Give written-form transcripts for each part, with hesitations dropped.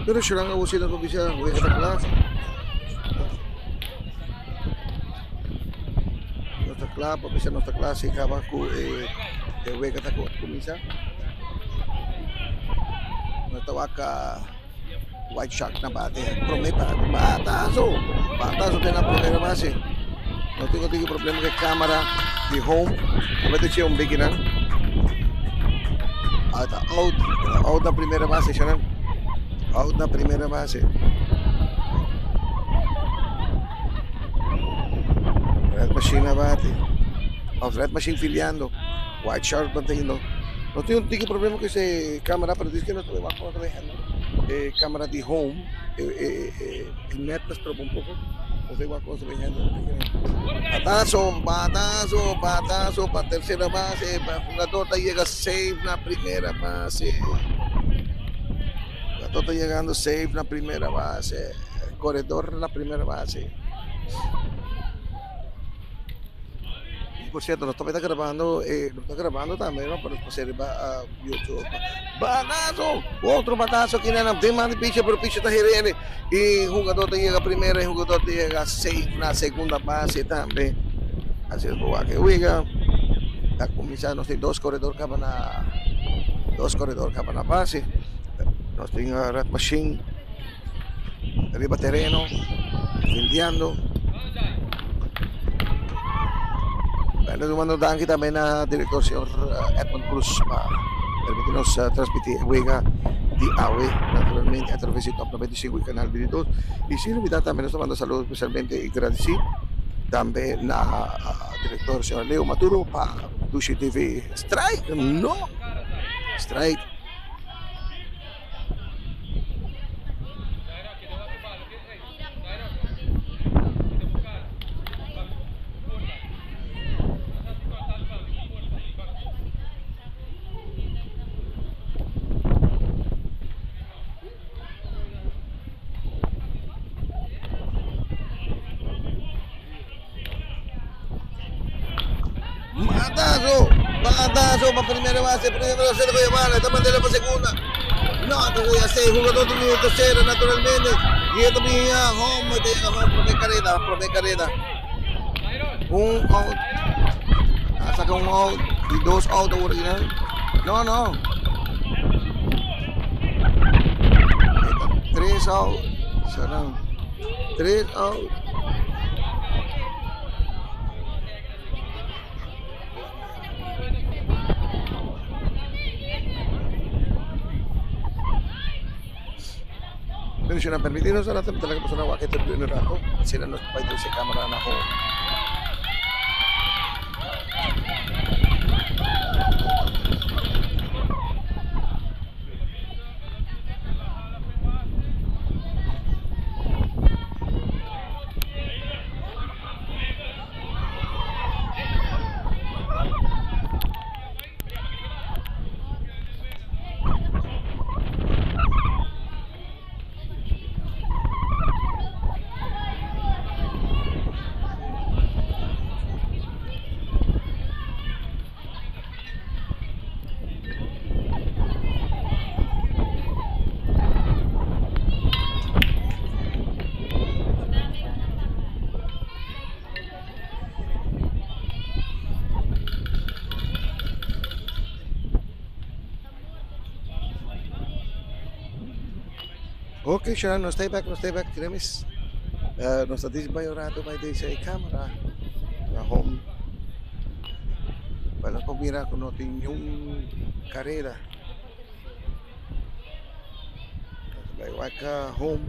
Pero Shuran a wosina ku bisa wega ta kla. Nos ta kla pa bisa nos ta kla si kaba ku e wega ta kuminsá. Nos ta wak White Shark na bate prome batazo batazo te na primera base. No tin otro problema ku e kamera di home. A mete che un biki nan. Ah ta out out na primera base shanan. Out na primera base. Red Machine a bate. Of Red Machine filiando. White Shark batiendo. No tin un tiki problema ku ese camera pero dice que no ta wak no ta e camera di home e e e net ta stroba un poco. No ta wak cosa Batazo, batazo, batazo pa tercera base. Jugador ta yega safe na primera base. Jugador ta yegando safe na primera base. Corredor na primera base. Y por cierto, nos tambe ta grabando, eh, nos ta grabando tambe, no? Pero pasé riba ah, YouTube. Batazo! Otro batazo aquí na den man di pitcher, pero pitcher ta herene. Y jugador ta llega primera y jugador ta llega safe na segunda base tambe. Así es por que wega. Ta cuminsa, nos tin dos corredor caba na dos corredor caba na base. Nos tin Red Machine riba tereno fildeando. Bueno, nos manda danki tambe na director señor Edmund Cruz pa permiti nos transmiti e wega di awe naturalmente a traves di Top 95 y Canal 22. Y sin olvida tambe nos ta manda saludo especialmente y gradeci tambe na director señor Leo Maduro pa Dushi TV. Strike! No! Strike! Batazo, batazo pa primera base, primera base ta coge bala, ta mandela pa segunda. No, ta coge así, jugador ta bini tercera naturalmente. Y e ta bini a home, ta yega home prome carrera, prome carrera. Un out, a saca un out y dos out awor aki nan. No, no. Tres out, serán tres out. Pero si nan permiti nos a talaga pasobra nan wak e tribuna un rato, asina nos bai trese camera na home. Ok, Sharon, nos ta back, nos ta back, Kremis. Eh, nos ta dis bai un rato bai deze e camera na home. Pa nos por mira ku no tin niun karera. Nos ta bai wak home.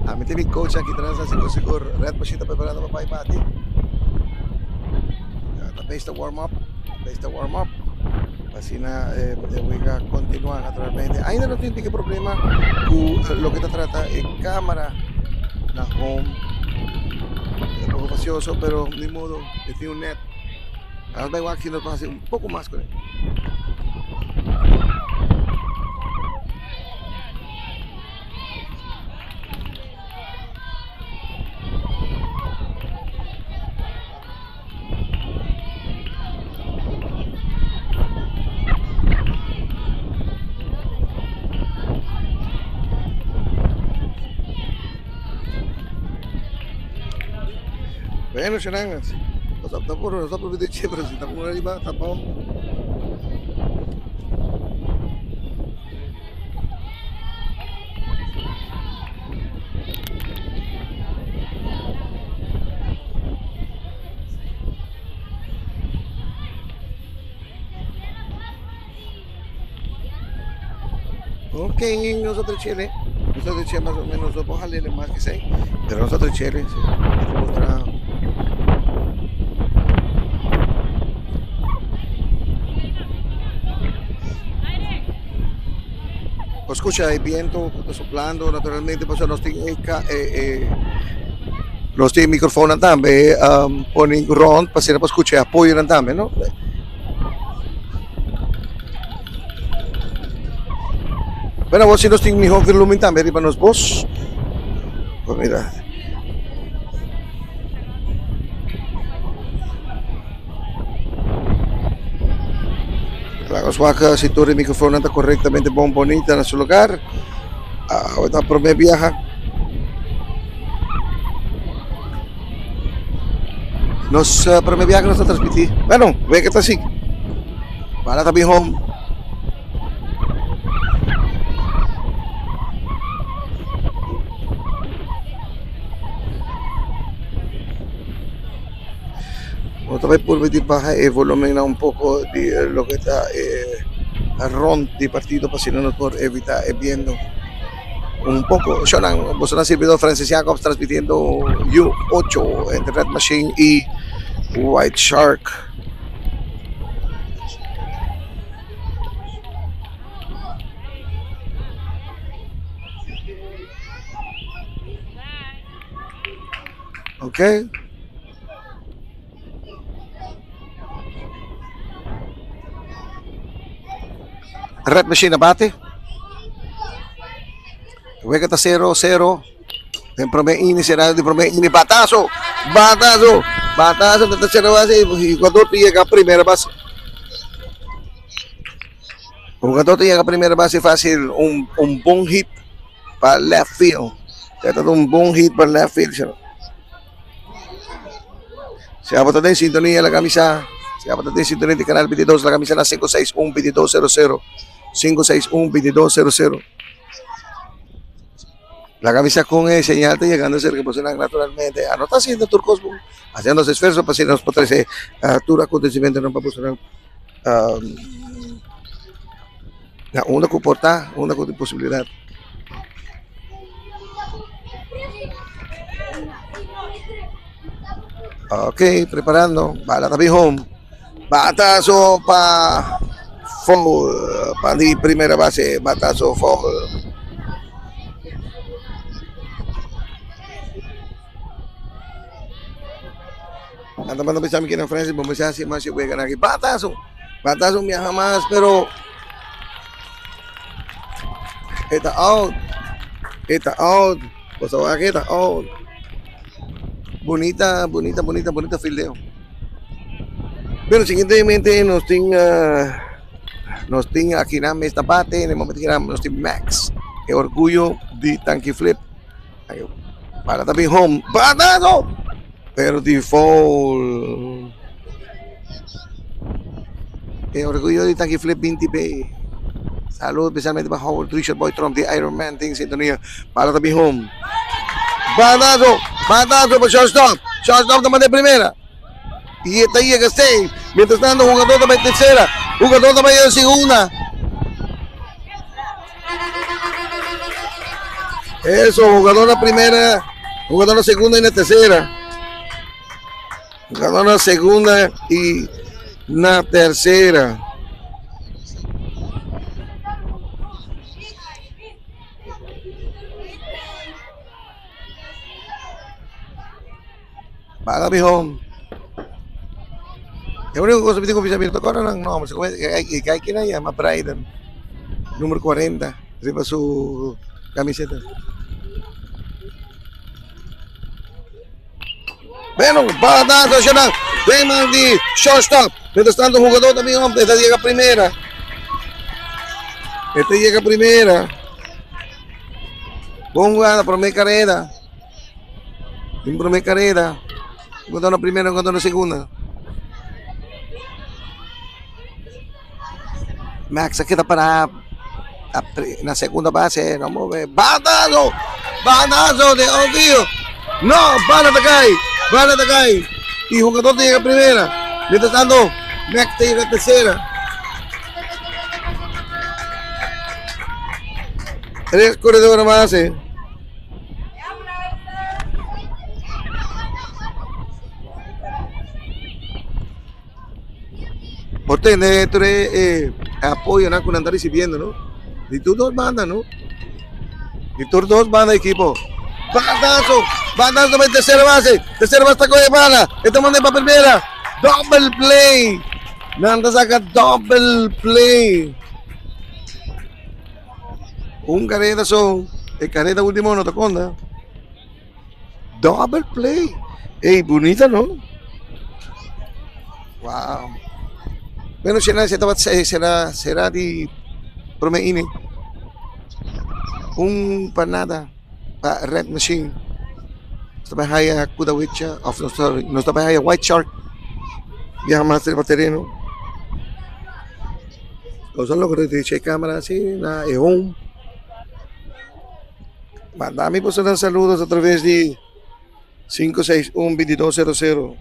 Ami tin mi coach aki tras sigur sigur Red Machine ta preparando pa bai bati. Ta bes ta warm up, bes ta warm up. Asina e wega continua naturalmente. Ainda no tin tiki problema cu loke ta trata e camera na home. Ta un poco fastioso pero ni modo e tin un net. Nos bai wak si nos por haci un poco mas cu e. Bueno, Shanangas. Nos ta por nos ta por dje, pero si ta por riba ta bon. Ok, nos a trechele. Nos a trechele mas o menos, no por jalele mas que sei. Pero nos a trechele, sí. Nos mostra. Por scucha e viento cu ta soplando naturalmente pasobra nos tin e e nos tin e microfoonnan tambe poni rond pa asina por scucha e apoyonan tambe no. Bueno awor si nos tin miho volumen tambe riba nos bos por mira. Laga nos wak si tur e microfoonnan ta corectamente bon bonita na su lugar. Awe ta prome biaha. Nos prome biaha nos ta transmiti. Bueno, wega ta así. Bala ta bin home. Nos ta bai purba di baha e volumennan un poko di loke ta e rond di partido pa asina nos por evita e biento un poko. Shownan, boso nan sirbidor Francis Jacobs transmitiendo U ocho entre Red Machine y White Shark. Ok. Red Machine a bate. Wega ta 0 0. Den prome inning será di prome inning. Batazo! Batazo! Batazo na tercera base. E jugador ta yega primera base. Jugador ta yega primera base fácil. Un, un bon hit pa left field. Ta un bon hit pa left field. Si abo ta den sintonia laga mi sa. Si abo ta den sintonia di Canal 22 laga mi sa na 561 2200. 561 2200. Laga mi sa con e señal ta yegando cerca bosonan naturalmente. A no ta haciendo tur cos bon. Haciendo nos esfuerzo pa asina nos por trece tur acontecimientonan pa bosonan. Na unda ku por ta, unda ku tin posibilidat. Ok, preparando, bala ta bin home. Batazo pa foul, pa di primera base, batazo foul. Nan ta manda bisa mi kinan Francis, bo mester hasi mas e wega nan aki. Batazo! Batazo un biaha mas, pero e ta out. E ta out. Bo sa wak e ta out. Bunita, bunita, bunita, bunita fildeo. Pero siguientemente nos tin nos tin aki nan mes ta bate, en e momento aki nos tin Max, e orguyo di Tanki Flip. Bala ta bin home. Batazo! Pero di foul. E orgullo di Tanki Flip 20 B. Salud especialmente pa Howard Richard Boy Trump di Iron Man tin sintonia. Bala ta bin home. Batazo! Batazo pa shortstop. Shortstop ta manda e primera. Y e ta yega safe. Mientras tanto jugador ta bay tercera. Jugador ta bay segunda. Eso, jugador na primera, jugador na segunda y na tercera. Jugador na segunda y na tercera. Bala miho. E único cosa mi tin cu bisa mi no ta acorda nan nomber e guy kina yama Brayden numero 40 riba su camiseta. Bueno bala ta den man di shortstop mientras tanto jugador ta bin e ta yega primera e ta yega primera bon jugada prome carera. Den prome carera. Un na primera, un na segunda. Max a keda para na segunda base, no move. Batazo! Batazo de Ovidio. No, bala ta kai. Bala ta kai. Y jugador ta llega primera. Mientras tanto, Max ta llega tercera. Tres corredores más. Eh. Por tene tur e apoyonan ku nan ta risibiendo no di tur dos banda no di tur dos banda ekipo. Batazo batazo pa e tercera base tercera base ta kohe bala e ta manda pa primera double play nan ta saka double play un kareda so e kareda ultimo no ta konta. Double play. Ey, bunita no? Wow. Bueno, será, será, será di prome inning. Un pa nada pa Red Machine. Nos ta bai haya Kudawicha, of no, sorry, nos ta bai haya White Shark. Biaha mas riba tereno. Nos a logra dirigi e camera así na e home. Manda mi bosonan saludos a traves di 561 2200.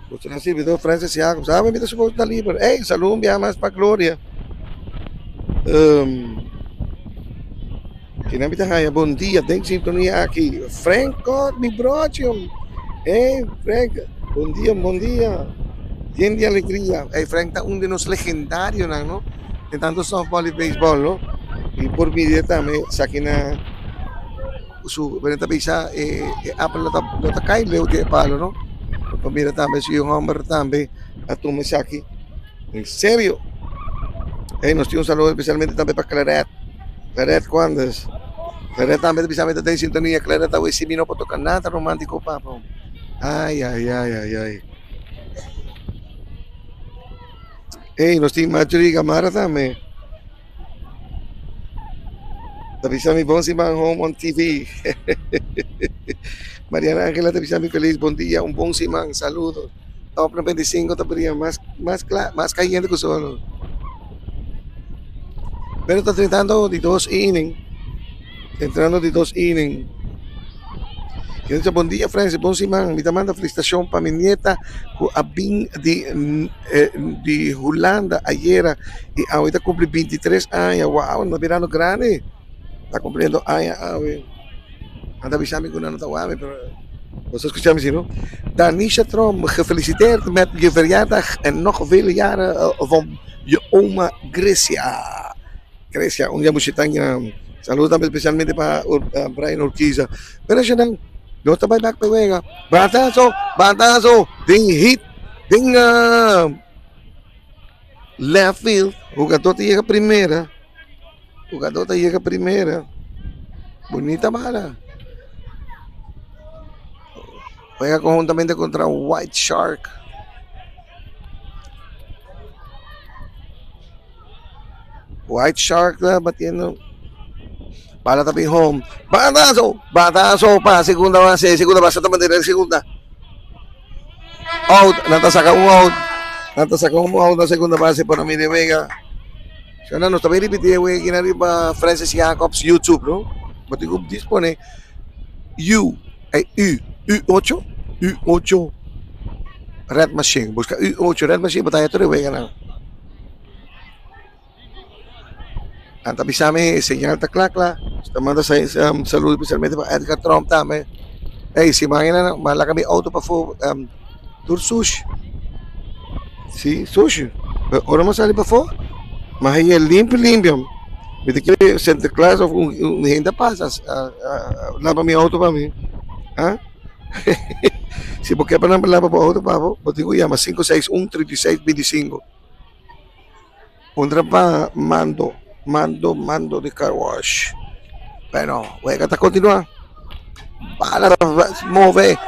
Bosonan sirbidor Francis Jacobs. Ah, mi ta supo ta liber. Ey, saludo un biaha mas pa Gloria. Um, Kinan mi ta haya bon dia den sintonia aki. Frank Kort, mi brocho. Hey, Frank, bon dia, bon dia. Yen di alegria. Hey, Frank ta un di nos legendarionan, no? Den tanto softball y baseball, no? Y por mira tambe esaki na su, bueno, ta bisa e, e apel no ta, no ta kai leu di e palo, no? Por mira tambe su yu homber tambe a tuma esaki. En serio. Hey, nos tin un saludo especialmente tambe pa Claret. Claret Cuandes. Claret tambe ta bisa mi ta den sintonia. Claret ta si mi no por toca nada romántico papo. Ay, ay, ay, ay, ay. Hey, nos tin Marjorie Gamara tambe. Ta bisa mi bon siman home on TV. Mariana Angela ta bisa mi feliz bon dia, un bon siman, saludos. Top 95 ta bria mas mas kla mas cayente ku solo. Pero ta tratando di dos inning. Entrando di dos inning. Yo dice, bon dia Francis, bon siman. Mi ta manda felicitacion pa mi nieta cu a bin di, eh, di Hulanda ayera y awe ta cumpli 23 aña. Wow, na birando grandi. Ta cumpliendo aña awe. Nan ta bisa mi cu nan no ta wak mi, pero bo sa scucha mi si no. Danisha Tromp, gefeliciteerd met je verjaardag en nog vele jaren van je oma Grecia. Grecia, un dia mushitan ya. Saludo tambe especialmente pa Brian Urquiza. Pero eshanan no ta bai bak pa e wega. Batazo, batazo den hit, den left field. Hugador ta yega primera. Hugador ta yega primera. Bunita bala. Juega conjuntamente contra White Shark. White Shark ta batiendo. Bala ta bin home. Batazo! Batazo pa segunda base. Segunda base ta mantener segunda. Out. Nan ta saca un out. Nan ta saca un out na segunda base pa Ramiro Vega. Shona nos ta bin repiti e wega aki riba Francis Jacobs YouTube no. Bo tin ku dispone U, eh, U, U8, U8 Red Machine. Buska U8 Red Machine bo ta haya tur e weganan. Nan ta bisa mi e señal ta kla kla. Ta manda saludo especialmente pa Edgar Tromp tambe. Ey si mañana nan laga mi auto pafó tur sushi. Si sushi. Pero ora mi sali pafó mi haña limpio limpio. Mi ta kere Sinterklaas of un hende a pasa laba mi auto pa mi. Ah si bo ke pa nan laba bo auto pa bo, bo tin ku yama 561 36 25. Puntra pa Mando, Mando, Mando di car wash. Bueno, wega ta continua. Bala ta move,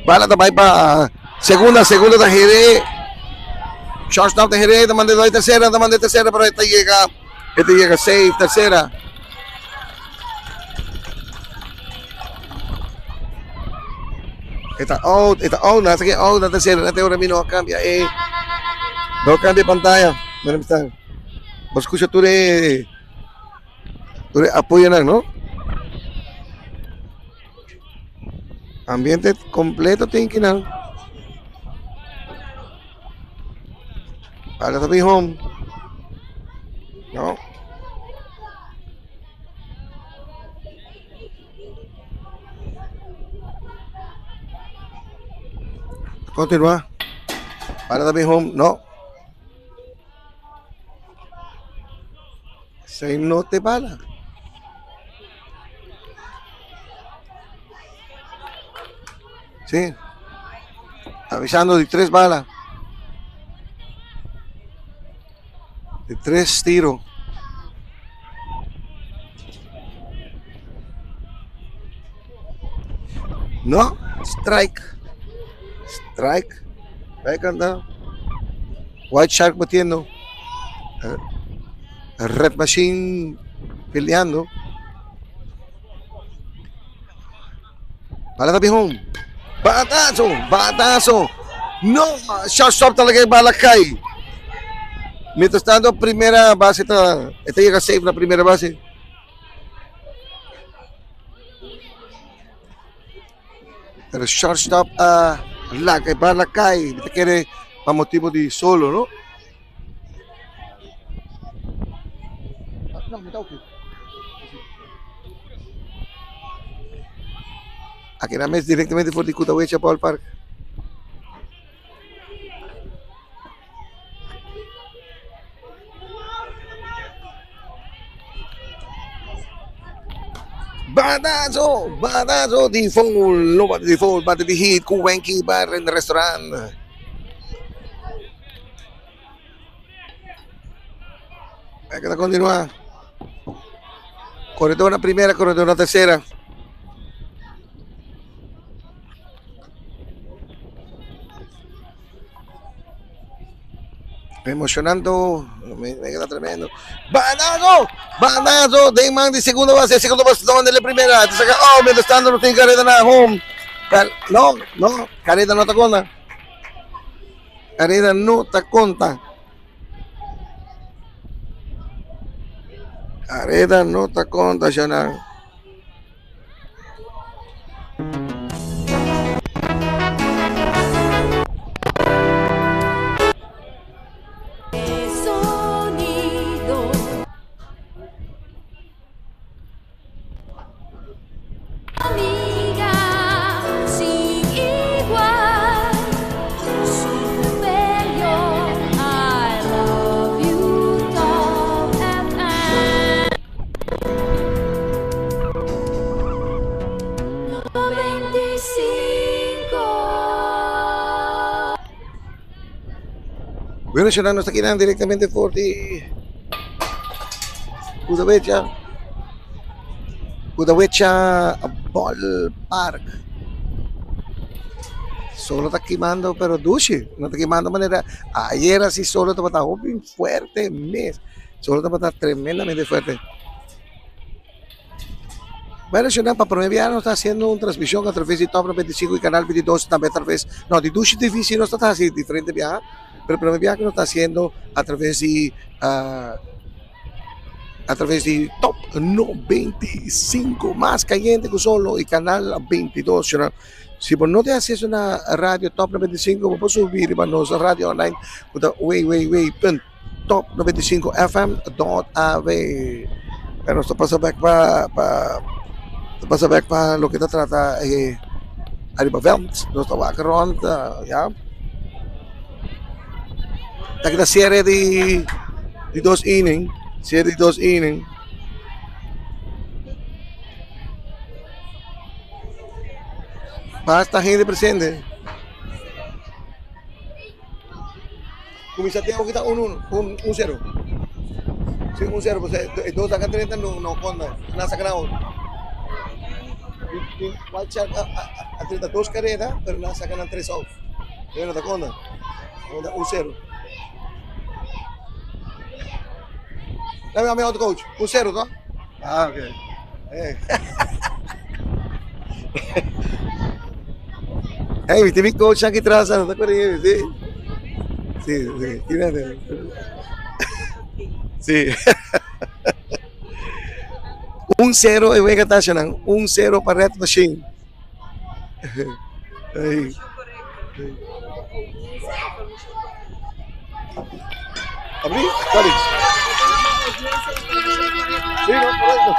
bala ta bai pa segunda, segunda ta heri. Shortstop ta heri, ta manda bai tercera, ta manda tercera, pero e ta yega, e ta yega safe, tercera. E ta out, e ta out, nan sa ke out, nan ta sera, nan te ora mi no a cambia e, no a cambia e pantaya. Mira mi sta, bo scucha tur e, tur e apoyonan, no? Ambiente completo tin kinan. Bala ta bin home. No. Continua. Bala ta bin home. No. Esei no te bala. Sí. Avisando di tres bala. Di tres tiro. No, strike. Strike. Bai canta. White Shark batiendo. Red Machine peleando. Bala ta bin home. Batazo, batazo. No, shortstop ta laga e bala kai. Mientras tanto, primera base ta, e ta yega safe na primera base. Pero shortstop a laga e bala kai. Mi ta kere pa motibo di solo, no? No, mi ta oké. Aki nan mes directamente for di Kutawecha Ballpark. Batazo, batazo di foul, no bate di foul, bate di hit ku Wenky Bar and Restaurant. Hay que continuar. Corredor na primera, corredor na tercera. Emocionando, me, me queda tremendo. Banazo, banazo, den man di segunda base, segunda base, donde la primera, te saca, oh, mientras tanto no tiene carrera na home. No, no, carrera no ta conta. Carrera no ta conta. Carrera no ta conta, Shanan. Bueno, Shana, nos ta kinan directamente for di Kudawecha, Kudawecha Ballpark. Solo ta kimando pero dushi, no ta kimando manera ayer asi solo tabata hopi fuerte mes. Solo tabata tremendamente fuerte. Bueno, señor, pa primer biaha nos ta haciendo un transmisión a través di Top 95 y Canal 22, tambe a través, no, di Dushi TV sí nos ta haci diferente biaha, pero primer biaha que nos ta haciendo a través di, a través di Top 95, mas cayente cu solo, y Canal 22, señor. Si bo no tin acceso na radio Top 95, bo por subi riba nos radio online cu ta www. Top 95 FM dot av. Pero nos ta pasa bek pa pa ta pasa bek pa loke ta trata e ariba veld. Nos ta wak rond ya. Ta kita cierre di di dos inning, cierre di dos inning. Basta hende presente. Cuminsa tempo kita un uno, un un cero. Si un cero, pues e dos saca 30 no no conta. Na saca na otro. White Shark a, a, a 32 carrera, pero na saca na tres out. Pero no ta conta. Conta un cero. Dame a mi otro coach. Un cero, no? Ah, ok. Eh. Hey, mi tin mi coach aki tras, no ta kore, si. Si, si, kina te. Si. Un sero e wega ta nan, un sero pa Red Machine. Hey. Abrí, sorry. Sí, no, correcto.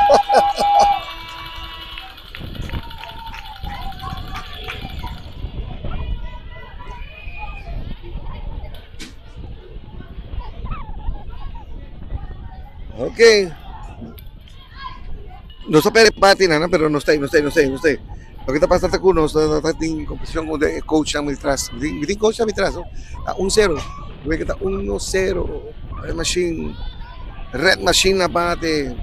Ok. Nos ta perde parti nan, pero nos ta ahí, nos ta ahí, nos ta ahí, nos ta ahí. Loke ta pasa ta ku nos ta ta tin kompetishon ku e coachnan mi tras. Mi tin mi tin coachnan mi tras no. Ta un sero. Wega ta uno sero. Red Machine Red Machine a bate.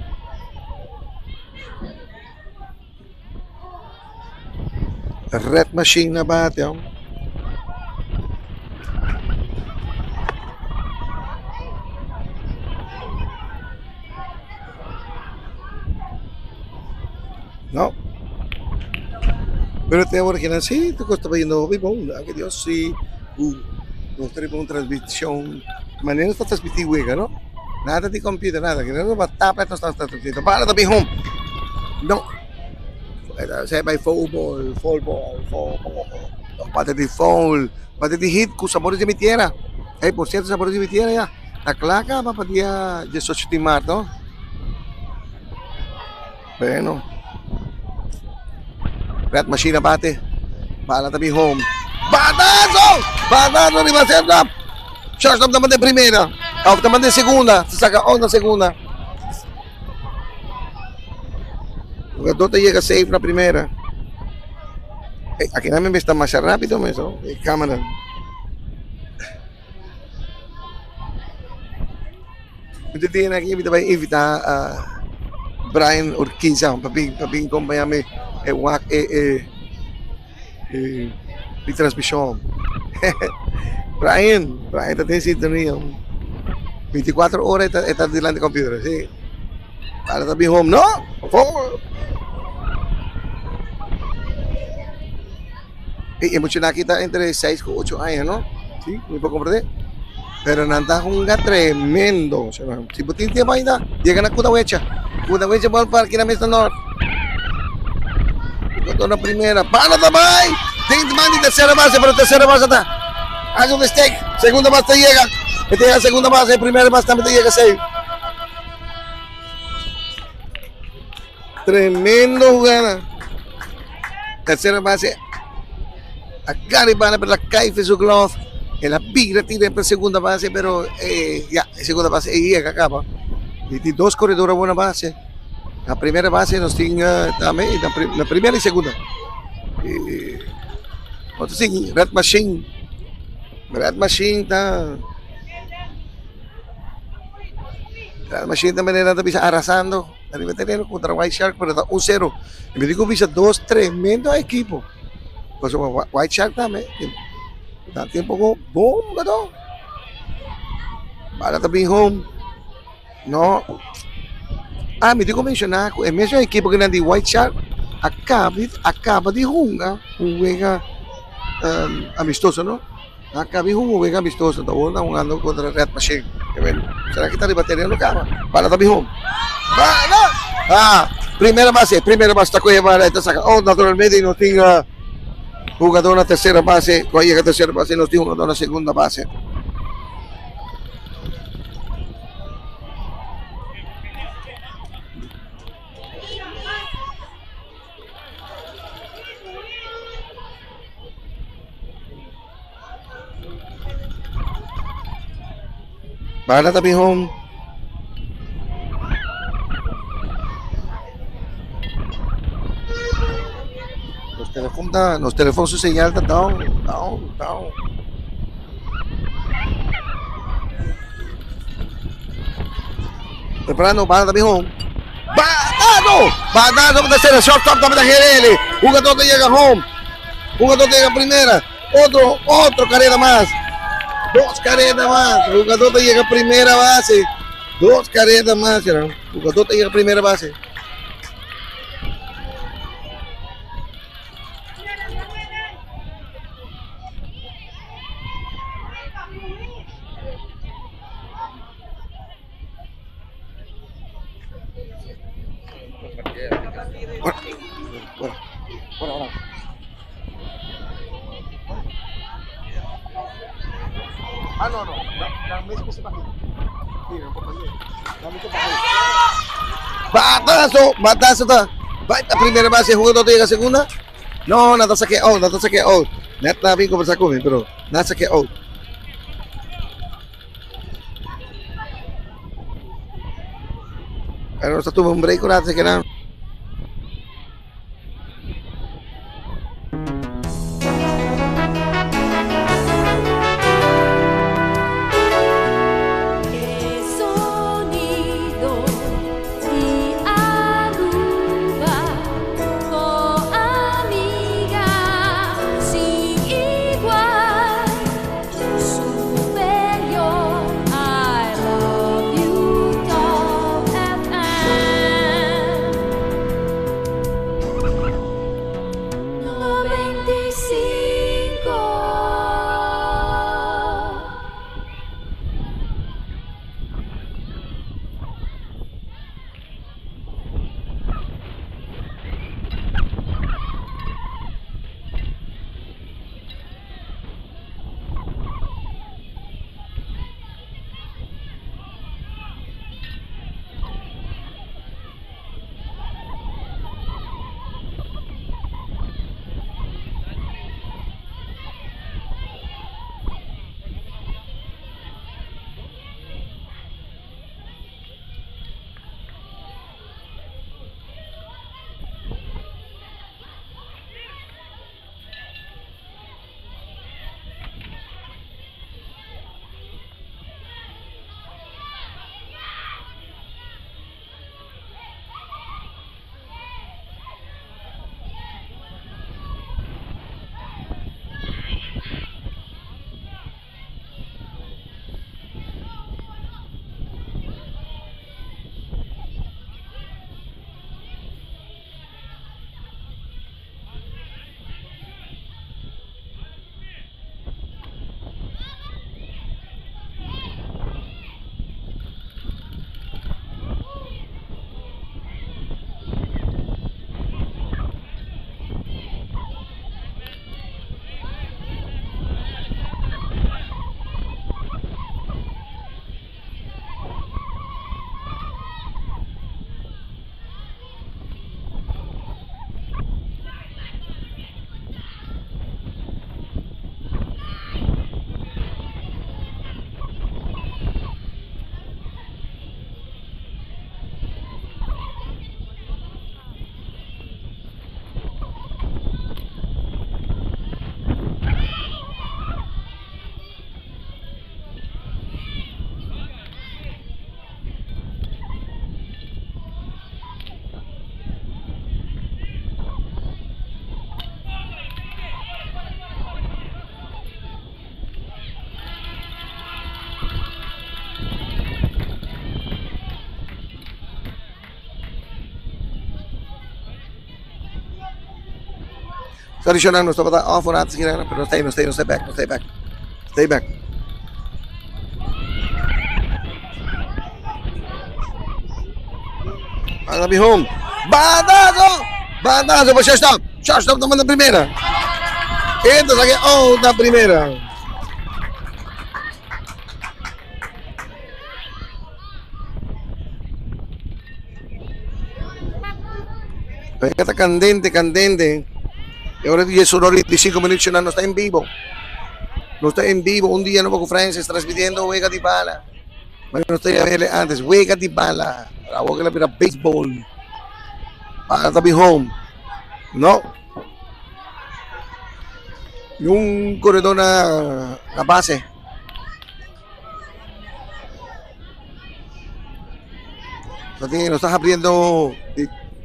Red Machine a bate. No. Pero te awor kinan si tu cos ta bayendo hopi bon. Danki Dios si cu nos ta riba un transmision. Manera nos ta transmiti wega no. Nada di computer nada. Kinan nos ba tablet nos ta transmiti. Bala ta bin home. No. Esey bay foul ball, foul ball, foul ball. Bate di foul, bate di hit cu Sabores de mi Tierra. Ey por cierto Sabores de mi Tierra ya ta cla caba pa dia diesocho di maart no. Bueno. Red Machine a bate. Bala ta bin home. Batazo! Batazo riba setup. Shortstop ta manda primera. Of ta manda segunda. Ta saca out na segunda. Jugador ta yega safe na primera. Ey, aki nan mi ta masha rapido mes oh, e camera. Mi ta tin aki mi ta bai invita Brian Urquiza pa bin pa bin compaña mi e wak e e e mi transmision. Brian, Brian ta den sintonia. 24 ora e ta e ta dilanti computer si. Para ta bin home no, por favor. E muchanan aki ta entre seis ku ocho aña no, si mi por comprende, pero nan ta hunga tremendo, si bo tin tiempo ainda yega na Kudawecha, Kudawecha ballpark na mesa nort, Jugador na primera, bala ta bai, den man di tercera base, pero tercera base ta haci un mistake, segunda base ta yega, e ta yega segunda base, primera base tambe ta yega safe. Tremendo jugada. Tercera base. A Gary bala pero la cae su glove. El a bira tira pa segunda base pero eh, ya, segunda base e llega acaba. Y tin dos corredores a buena base. La primera base nos tin uh, tambe, la, pri la primera y segunda. Y, otro sin Red Machine. Red Machine ta Red Machine ta manera ta bisa arrasando. Ariba tereno contra White Shark pero ta 1-0. Y mi dico bisa dos tremendo equipo. Pasobra White Shark tambe da tempo go bom gado. Bala ta bin home. No. Ah, mi dico menciona cu e mesmo equipo que nan di White Shark acaba acaba di hunga un wega um, amistoso, no? Nan kabi hunga un wega amistoso, ta wou nan hungando kontra Red Machine. Sera ki ta riba tereno kaba? Bala ta bin home. Bala! Ah, primera base, primera base ta kohe bala, e ta saka. Oh, naturalmente nos tin hugador na tercera base, ku a yega tercera base nos tin hugador na segunda base. Bala ta bin home. Nos telefon ta, nos telefon su señal ta down, down, down. Preparando, bala ta bin home. Batado! Batado pa tercera, shortstop ta mete Gerele. Jugador ta yega home. Jugador ta yega primera. Otro, otro carrera mas. Dos carrera mas. Jugador ta yega primera base. Dos carrera mas. Jugador ta yega primera base. Bueno, bueno, bueno. Ah, no, no. Batazo, batazo ta. Bai ta primera base, jugador ta yega segunda. No, nan ta sake out, nan ta sake out. Net nan a bin combersa cu mi, pero nan a sake out. Pero nos ta tuma un break un rato, así que nan. Tradicional nos tabata off un rato pero nos ta nos ta nos ta back nos ta back stay back. Anda mi home. Bandazo! Bandazo pa shortstop. Shortstop ta manda primera. Entra saque out na primera. Venga, ta candente, candente. E ora di 10 ora 25 minutos no está en vivo. No está en vivo. Un día nuevo con Francis transmitiendo Wega di Bala. Bueno, no estoy a verle antes. Wega di Bala. La boca la pira béisbol. Para be home. No. Y un corredor na, na base. Nos está abriendo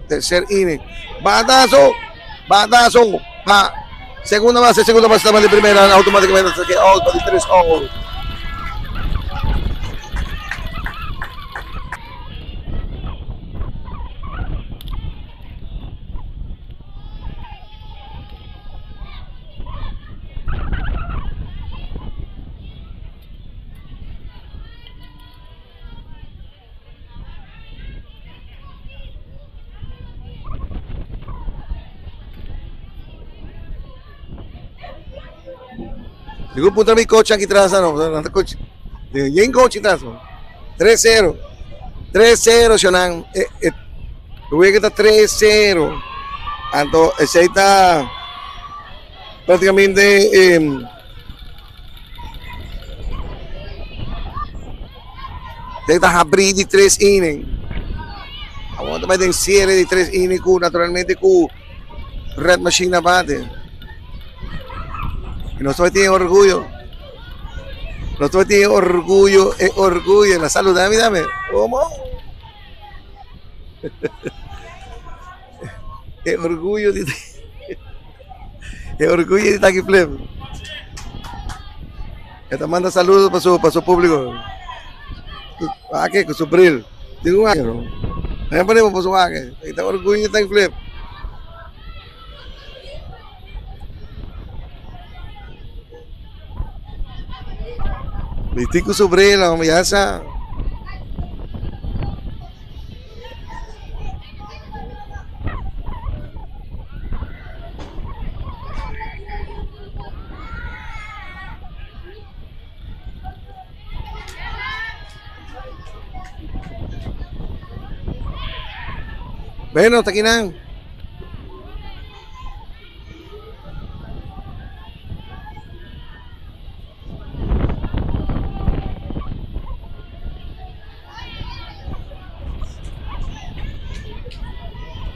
tercer inning. Batazo, batazo. Pa segunda base, segunda base estaba de primera, automáticamente se queda out, de tres out. Digo puntra mi coach aki tras no, nan ta coach. Digo, yen coach tras. 3-0. 3-0 shonan. E e wega ta 3-0. Anto esei ta prácticamente eh, Esei ta habrí di tres inning. Awor ta bai den siere di tres inning ku naturalmente ku Red Machine na bate. Y nos tin orguyo. Nos tin orguyo, e orguyo. La saluda mi dame. ¿Cómo? E orguyo di e orguyo di Taki Flip. E ta manda saludo pa su pa su público. Wak ku su bril. Tin un wak. Nan pone pa su wak. E ta orguyo di Taki Flip. Bisti ku su bril, hombre, ya sa. Bueno, ta kinan.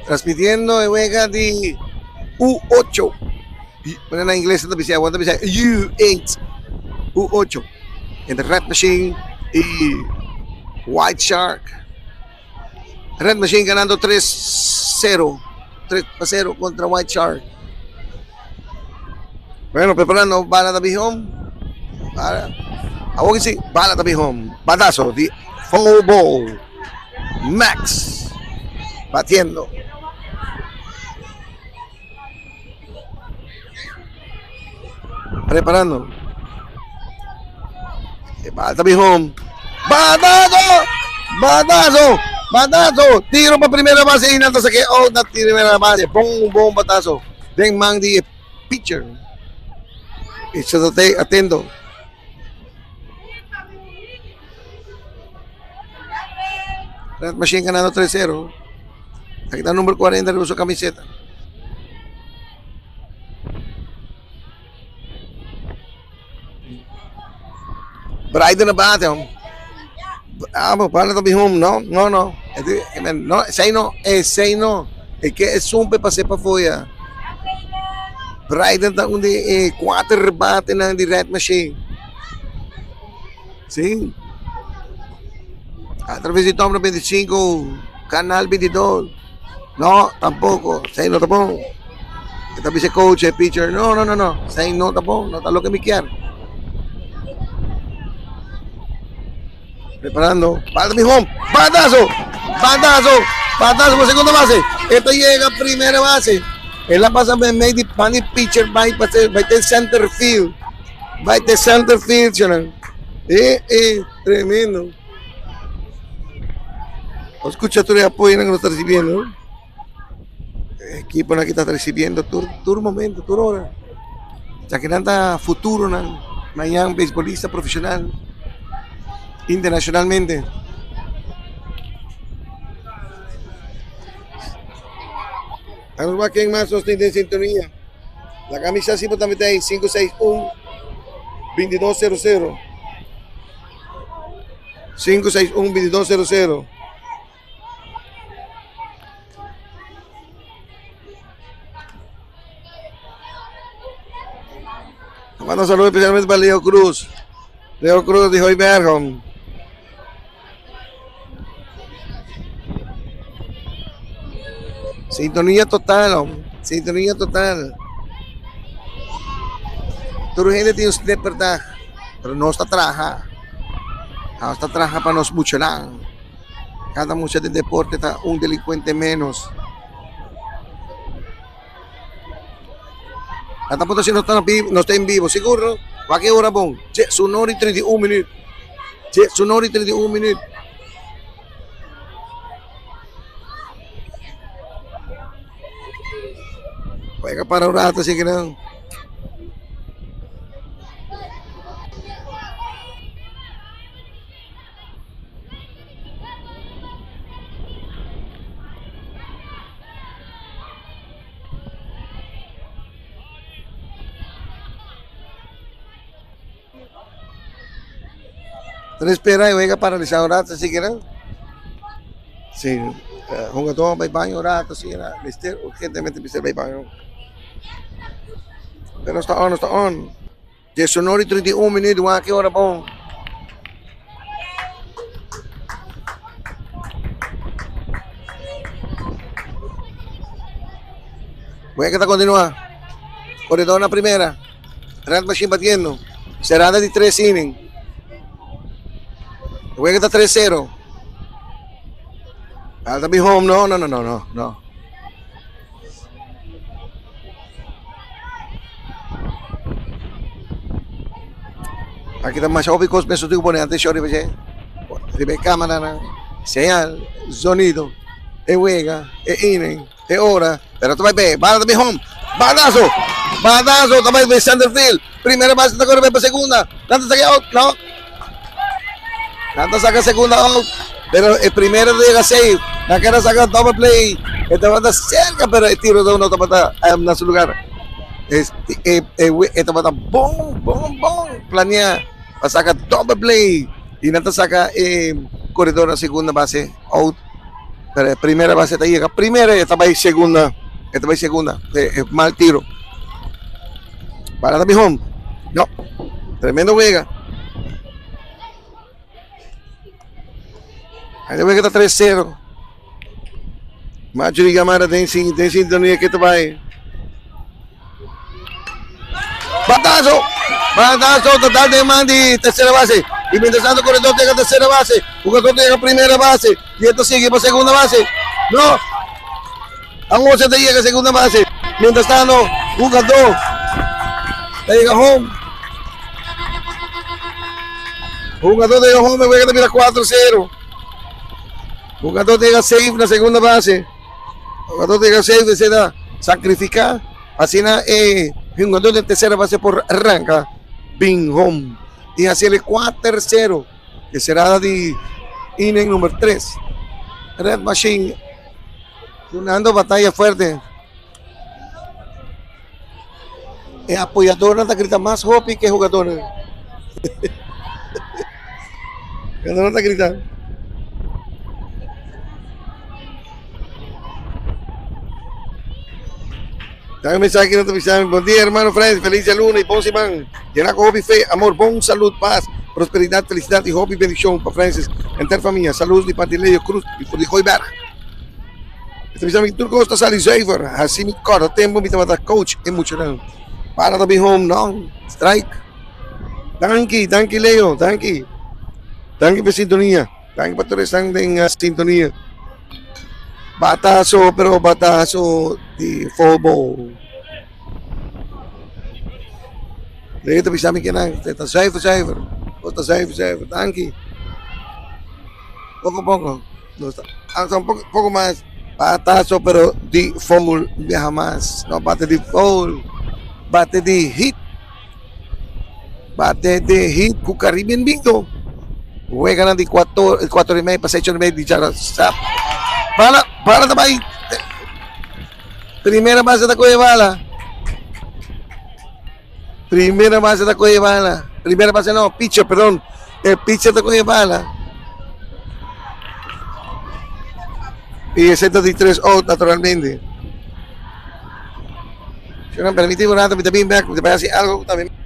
Transmitiendo e wega di U8. Bueno, na ingles ta bisa, ta bisa U8. U8. Entre Red Machine y White Shark. Red Machine ganando 3-0. 3-0 contra White Shark. Bueno, preparando bala ta home. Bala. Awor si, bala ta home. Batazo di foul ball. Max batiendo. Preparando. E bala ta home. Batazo! Batazo! Batazo! Tiro pa primera base y nan ta saque out na primera base. Bon, bon batazo. Den man di pitcher. Pitcher ta atento. Red Machine ganando 3-0. Aquí está el número 40 de su camiseta. Brighton na bate, hombre. Vamos, para también home, no, no, no. No, esei no, esei no. E ke e sumpe pasé pa foya. Brighton ta un di e kuater batenan di Red Machine. Sí. A través di Tom 95, Canal 22. No, tampoco. Esei no ta bon. E ta bisa coach, e pitcher, no, no, no, no. Esei no ta bon, no ta loke mi kier. Preparando. Bala mi home. Batazo. Batazo. Batazo por segunda base. Esta llega a primera base. Él la pasa en medio di pan pitcher va va te center field. Va te center field, chana. Tremendo. Escucha tu apoyo que nos está recibiendo. Equipo que está recibiendo tur, tur momento, tur hora. Ya que nanta futuro nan, mañana beisbolista profesional internacionalmente. Vamos a quién más nos tiene en sintonía. La camisa sí también está ahí, 561 2200. 561 2200. Mando un saludo especialmente para Leo Cruz. Leo Cruz dijo Iberhom. Sintonía total, hombre. Sintonía total. Tur hende tin un snipperdag, pero nos ta traha. Nos ta traha pa nos muchanan. Cada mucha den deporte ta un delincuente menos. Ata punto si no ta no ta en vivo, sigur wak e ora bon, dje su nor y 31 minuut, dje su nor y 31 minuut. Wega para un rato así que no. Ta espera e wega paralisa un rato sikiera. Si hungador bay baño un rato sikiera mester urgentemente mester bay baño. Pero nos ta on, nos ta on. Diesunor y 31 minuut, wak ki ora bon. Wega ta continua. Corredor na primera. Red Machine batiendo. Cerrada di tres inning. Wega ta 3-0. Alta bi home. No, no, no, no, no, no. Aki ta masha hopi kos mesun tin ku pone atenshon riba dje. Riba e kameranan, señal, zonido, e wega, e inning, e ora. Pero ta bai be, bala ta bin home. Batazo! Batazo ta bai be center field. Primera base ta kore bai pa segunda. Nan ta saka out, no. Nan ta saka segunda out. Pero e primera ta yega safe. Nan kere saka double play. E tabata cerca pero e tiro no tabata na su lugar. E, e, e, e tabata bon, bon, bon planea pa saka double play. Y nan ta saka e corredor na segunda base out. Pero e primera base ta yega primera y e ta bay segunda. E ta bay segunda. E, e mal tiro. Bala ta bin home. No. Tremendo wega. Ahí wega ta 3-0. Marjorie Gamara den, den sintonía que ta bay. Batazo! Batazo total de man di tercera base. Y mientras tanto, corredor llega a tercera base. Jugador llega a primera base. Y esto sigue para segunda base. No. Angocha te llega a segunda base. Mientras tanto, jugador llega home. Jugador llega home, juega mira 4-0. Jugador llega safe na segunda base. Jugador llega safe, se da sacrificar. Asina e hungador den tercera base por ranca bin home y haciele 4-0. E cerrada di inning number 3. Red Machine dunando batalla fuerte. E apoyadornan ta grita mas hopi que jugadornan. Jugadornan ta grita. Dame un mensaje que no te bisa. Buen día, hermano Francis. Feliz día lunes y bon siman. Llena con hopi fe, amor, bon salud, paz, prosperidad, felicidad y hopi bendición para Francis. Enter familia. Saludos de parte de Leo Cruz y por de Hooiberg. Esta bisa mi tur kos ta sali zuiver. Hasi mi kòrda tempu mi tabata coach e muchanan. Para ta bin home no. Strike. Danki, danki Leo, danki. Danki pa e sintonia. Danki pa tur esnan den sintonia. Batazo, pero batazo di foul ball. Leo ta bisa mi kinan ta zuiver, zuiver. Kos ta zuiver, zuiver. Danki. Poko poko. Nos ta alsa un poco, poco mas batazo pero di foul biaha mas. No bate di foul, bate di hit. Bate di hit ku Caribbean Bingo. Weganan di cuatro, cuatro y medio pa seis y medio di Jara Sap. Bala, bala ta bai. Primera base ta coge bala. Primera base ta coge bala. Primera base no, pitcher, perdón. E pitcher ta coge bala. Y ese ta di tres out, naturalmente. Si no permití un rato, mi ta bin back, mi ta bai haci algo también.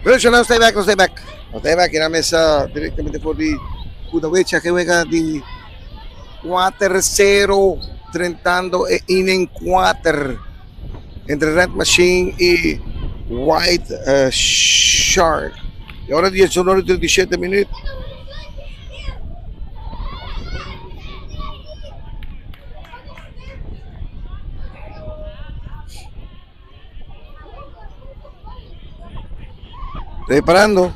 Pero nos ta bek, nos ta bek. Nos ta bek na mesa directamente for di Kudawecha que wega di 4-0 drentando e inning 4 entre Red Machine y White uh, Shark. Y ahora 19 37 minuut. Preparando.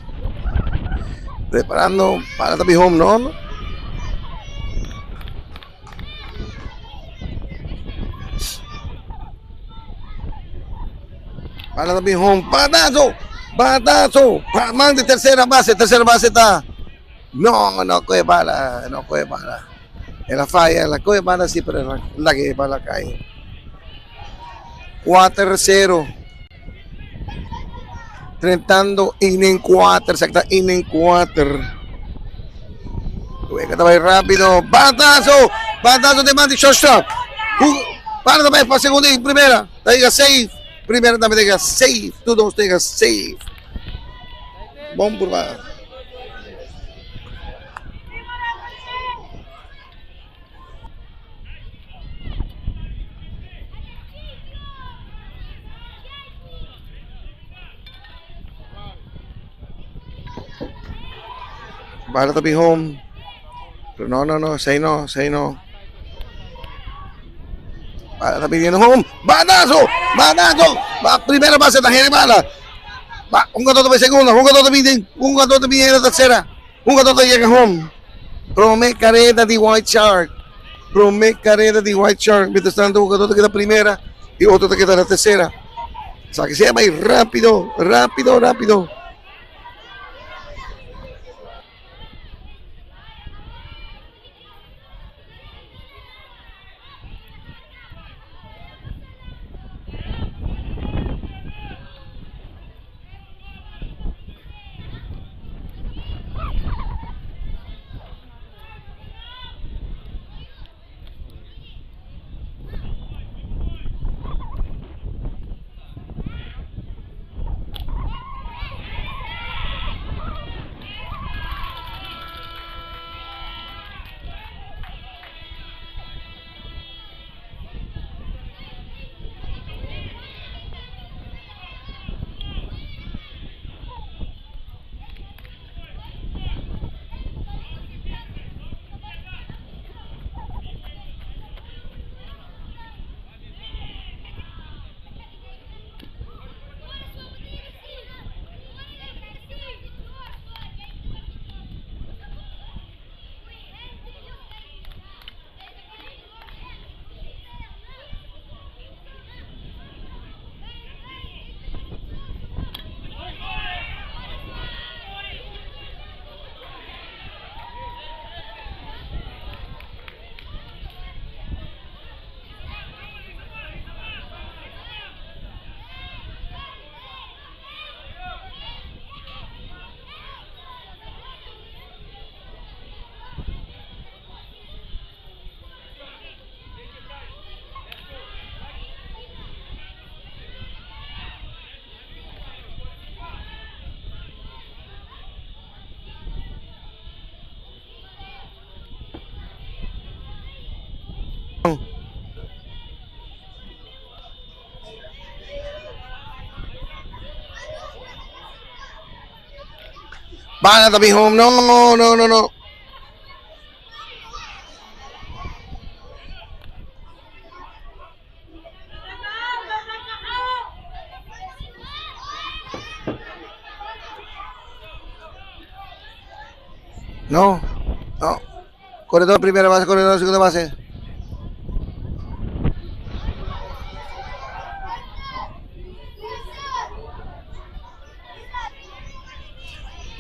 Preparando para ta home run. Para ta home. Batazo. Batazo. Man di tercera base. Tercera base ta. No, no coge bala. No coge bala. El a faya. El a coge bala sí, pero la que bala cae. 4-0. Drentando inning 4. Secta inning 4. Wega ta rápido. Batazo. Batazo di man di shortstop. Para tambe pa segunda y primera. Ta yega safe. Primera tambe ta yega safe. Tur dos ta yega safe. Bon purba. Bala ta bin home. Pero no, no, no, esey no, esey no. Bala ta biniendo home. Batazo! Batazo! Ba primera base ta hende bala. Ba, un jugador ta bay segunda, un jugador ta bin, un jugador ta bin na tercera. Un jugador ta yega home. Prome careda di White Shark. Prome careda di White Shark. Mientras tanto, un jugador ta keda primera y otro ta keda na tercera. Sa que sea bay rápido, rápido, rápido. Bala ta bin home. No, no, no, no. No, no. Corredor primera base, corredor segunda base.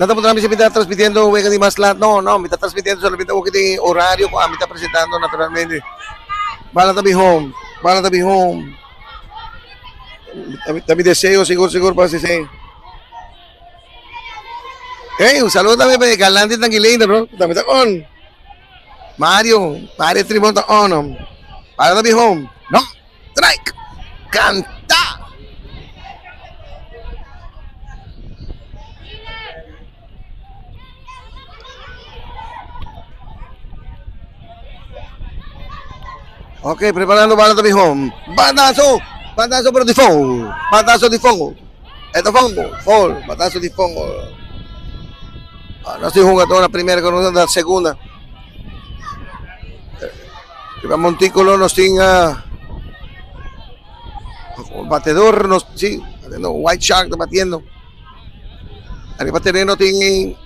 No ta puntra mi si mi ta transmitiendo wega di mas lat. No, no, mi ta transmitiendo solamente awor ki tin horario ku ami ta presentando naturalmente. Bala ta bin home, bala ta bin home. Ta mi deseo sigur sigur pa hasi esei. Hey, un saludo tambe pa e galante Tanguileño bro, ku tambe ta on. Mario, Mario Tribon ta on. Bala ta bin home. No, strike! Kanta! Ok, preparando bala ta mihó. Batazo! Batazo pero di foul. Batazo di foul. E ta foul, foul, batazo di foul. Nos tin hungador na primera ku nos na segunda. Riba montículo nos tin batedor, nos sí, batiendo, White Shark ta batiendo. Ariba tereno tin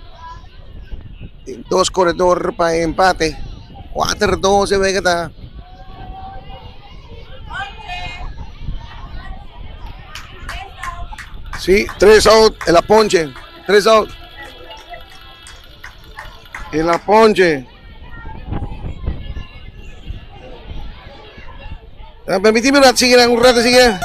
dos koredor pa empate. 4-2 e wega ta. Sí, tres out, el a ponche. Tres out. El a ponche. Permitime un rato, sigue, un rato, sigue.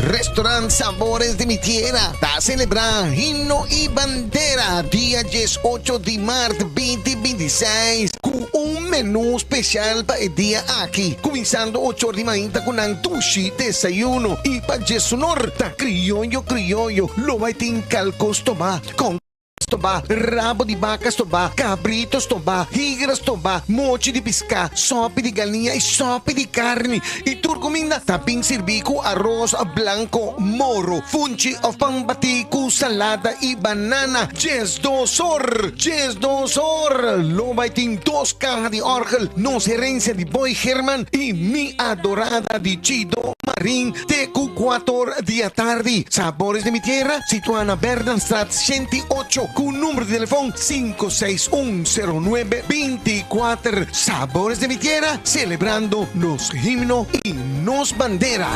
Restaurant Sabores de mi Tierra ta celebra Himno y Bandera dia 18 di maart 2026 cu un menu special pa e dia aki, cuminsando ocho or di mainta cu nan dushi desayuno y pa djesunor ta crioyo crioyo lo bay tin calco stobá con stobá, rabo di baka stobá, kabrito stobá, higra stobá, mochi di piská, sòpi di galiña i sòpi di karni. I tur kuminda ta bin sirbí ku aros blanko, moro, funchi òf pan batí ku salada i banana. 12 or, 12 or, lo bai tin dos kaha di òrgel, Nos Herensia di Boy Herman i Mi Adorada di Chido Marin. Te ku kuator di atardi. Sabores de mi Tierra, situá na Bernardstraat 108, ku numero di telefòn 561 09 24. Sabores de mi Tierra, selebrando nos himno i nos bandera.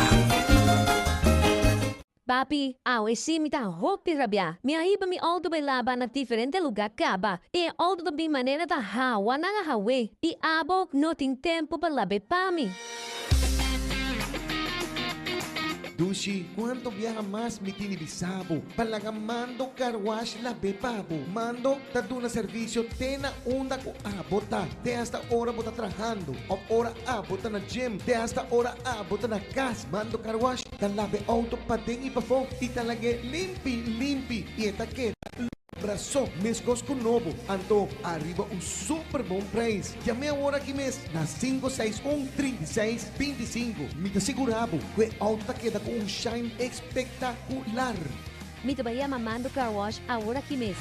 Papi, awe sí mi ta hopi rabiá. Mi a hiba mi outo bai laba na diferente lugá kaba. E outo ta bin manera ta hawa nan a haw'é i abo no tin tempu pa lab'é pa mi. Dushi, cuanto biaha mas mi tin di bisa bo pa laga Mando Car Wash lab'é pa bo? Mando ta duna servicio te na unda cu abo ta, te hasta ora bo ta trahando of ora abo ta na gym, te hasta ora abo ta na cas. Mando Car Wash ta lab'é auto paden y pafó y ta lag'é limpi limpi y e ta keda Braso, meskos ku nobo, anto ariba un super bon preis. Yam'é awor aki mes na sinku seis un, 36, 25. Mi ta sigurá bo ku e outo ta keda ku un shine espektakular. Mi ta bai yama Mando Car Wash awor aki mes.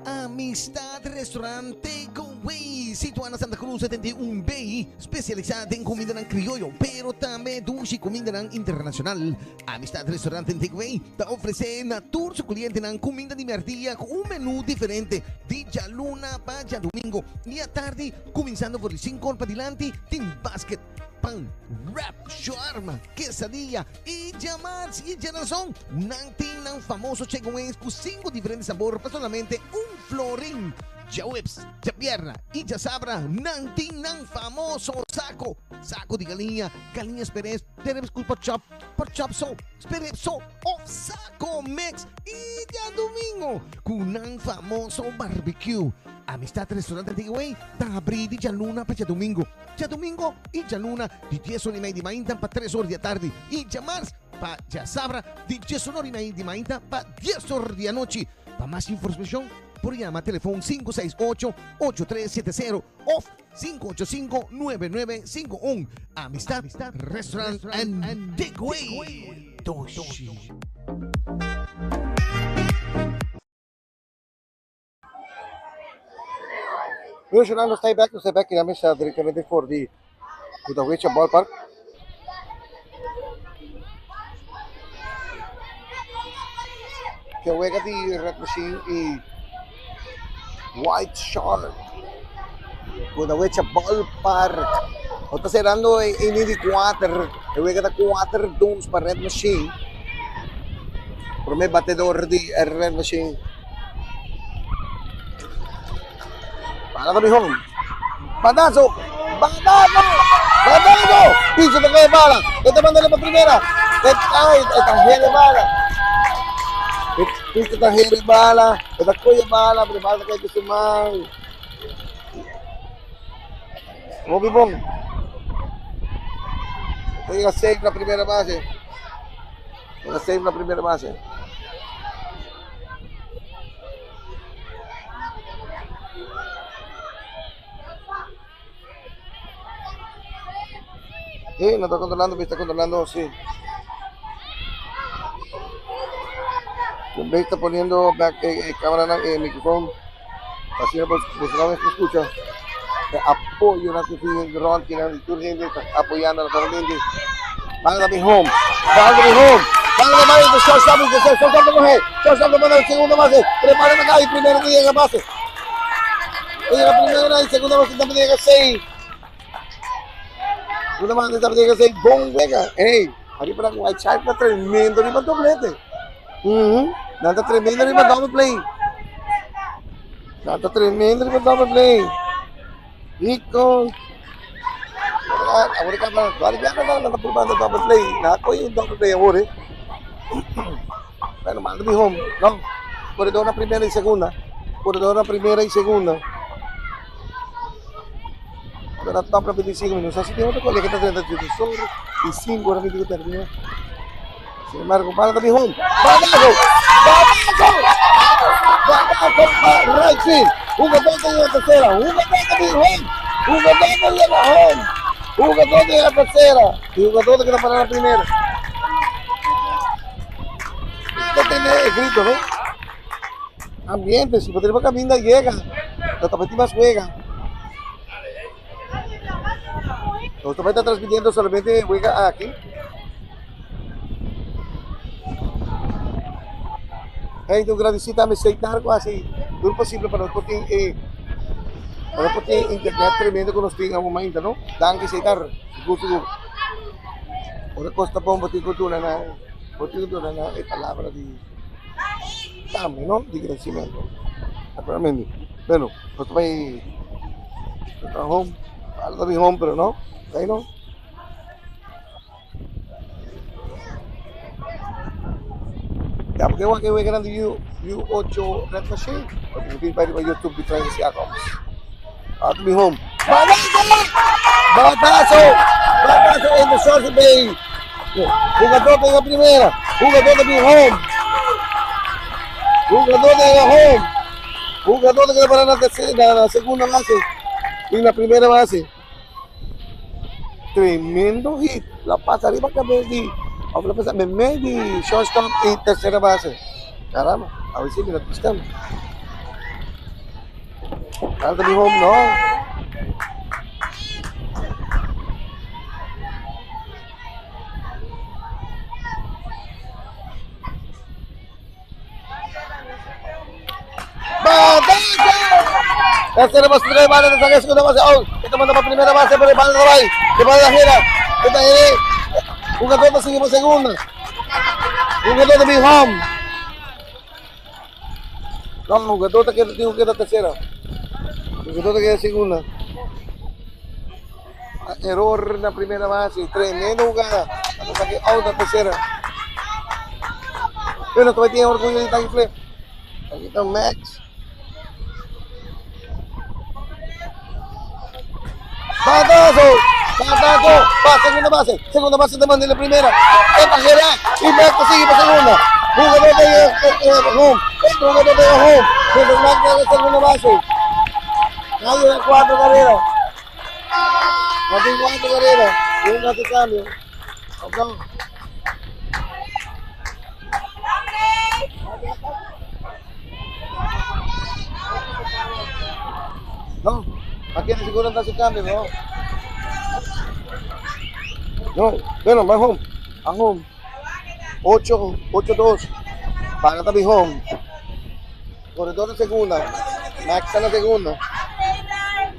Amistad Restaurant Takeaway, situá na Santa Cruz 71 B, spesialisá den kumindanan krioyo, pero tambe dushi kumindanan internashonal. Amistad Restaurant Takeaway ta ofresé na tur su klientenan kuminda di mèrdia ku un menú diferente di djaluna pa djadumingu i atardi, kuminsando for di sinku or padilanti, tin basket, pan, wrap, shawarma, quesadilla y djamars y djerason. Nan tin nan famoso chicken wings cu cinco diferente sabor pa solamente un florin. Djaweps, djabierna y djasabra nan tin nan famoso saco, saco di galiña, galiña sperés, terepes cu pork chop, pork chop so, sperés so of saco mix y djadomingo cu nan famoso barbecue. Amistad Restaurante Takeaway ta habri di djaluna pa djadomingo. Djadumingo i djaluna di dies ora i mei di mainta pa tres ora di atardi i djamars pa djasabra di diesun ora i mei di mainta pa dies ora di anochi. Pa mas informashon por yama telefon 568 8370 òf 585 9951. Amistad Restaurant and Takeaway. Doshi. Luciano nos ta bek, nos ta bek y mesa directamente for di Kudawecha Ballpark. Ke wega di Red Machine y White Shark. Kudawecha Ballpark. No ta cerrando e inning di 4. E wega ta 4-2 pa Red Machine. Prome batedor di Red Machine. Bala ta mihó. Batazo! Batazo! Batazo! Picho ta coge bala. E ta mandale pa primera. E ay, e ta hele bala. E picho ta hele bala. E ta coge bala, pero bala ta cae cu su man. Hopi bon. Ta llega safe na primera base. Llega safe na primera base. Sí, no ta controlando, ta controlando, sí. Ve está poniendo back, cámara, micrófono. Así no, pues, pues no me escucha. Apoyo na que Ron, que na gente está apoyando naturalmente. Van a mi home. Van a mi home. Van a mi home. Shortstop, shortstop, coge. Shortstop, manda el segundo base. Prepárame acá y primero que llega base. Llega primera y segunda base también llega 6. Segunda base también llega 6. Bon wega. Ey, aquí para White Shark está tremendo riba doblete. Nada tremendo riba double play. Nada tremendo riba double play. Rico. Awor ka ba? Bari ka na na purba double play. Na ko yung double play awor eh. Bueno, manda mi home. No. Corredor na primera y segunda. Corredor na primera y segunda. Ahora top na 25 minutos. Así que otro colega que está 38 sobre y 5 horas que termina. Sin embargo, para mi home. ¡Batazo! ¡Batazo! ¡Batazo! Right field. Jugador de la tercera. Jugador de mi home. Jugador de la home. Jugador de la tercera. Y jugador de que la para la primera. Esto tiene escrito, ¿no? Ambiente, si Patricio Caminda llega, la Tapetima juega. Los está transmitiendo solamente juega aquí. Hey, tu gradicita me sei targo así, duro posible para porque para porque internet tremendo con los ting ang momento, no? Danke seitar, gusto ko. Ora costa pombo ti cultura na, ti cultura na e palabra di tame, no? Di agradecimiento. Naturalmente. Bueno, pues vai home, algo de home, pero no, ahí no. Ya, porque voy a que voy grande U8 Red Machine. Porque para YouTube y trae ese acá. Out to be home. Batazo! Batazo! Batazo en the short bay. Jugador de la primera. Jugador de mi home. Jugador de la home. Jugador de que para la tercera, la segunda base. Y la primera base. Tremendo hit. La pasa arriba cabeza. Ahora pasa me medio shortstop y tercera base. Caramba, a ver si me la estamos. Alto mi home, no. ¡Batazo! Tercera base, primera base, segunda base, out. Esta manda para primera base, pero el no va. Que va la gira. Esta es. Jugador de sigue por segunda. Jugador de mi home. No, jugador de que digo que era tercera. Jugador de que era segunda. Error en la primera base. Tremenda jugada. Hasta que out la tercera. Bueno, todavía tiene orgullo de Tiger. Aquí está Max. ¡Batazo! ¡Batazo! Va, segunda base. Segunda base te manda en la primera. Esta gira. Y Max sigue para segunda. Jugador de home. Otro jugador de home. Mientras Max de segunda base. Nadie de 4 carreras. No tiene 4 carreras. Y un gato cambio. Ok. No, aquí en el seguro no hace cambio, no. No, bueno, va home. A home. 8, 8, 2. Para también home. Corredor de segunda. Max en la segunda.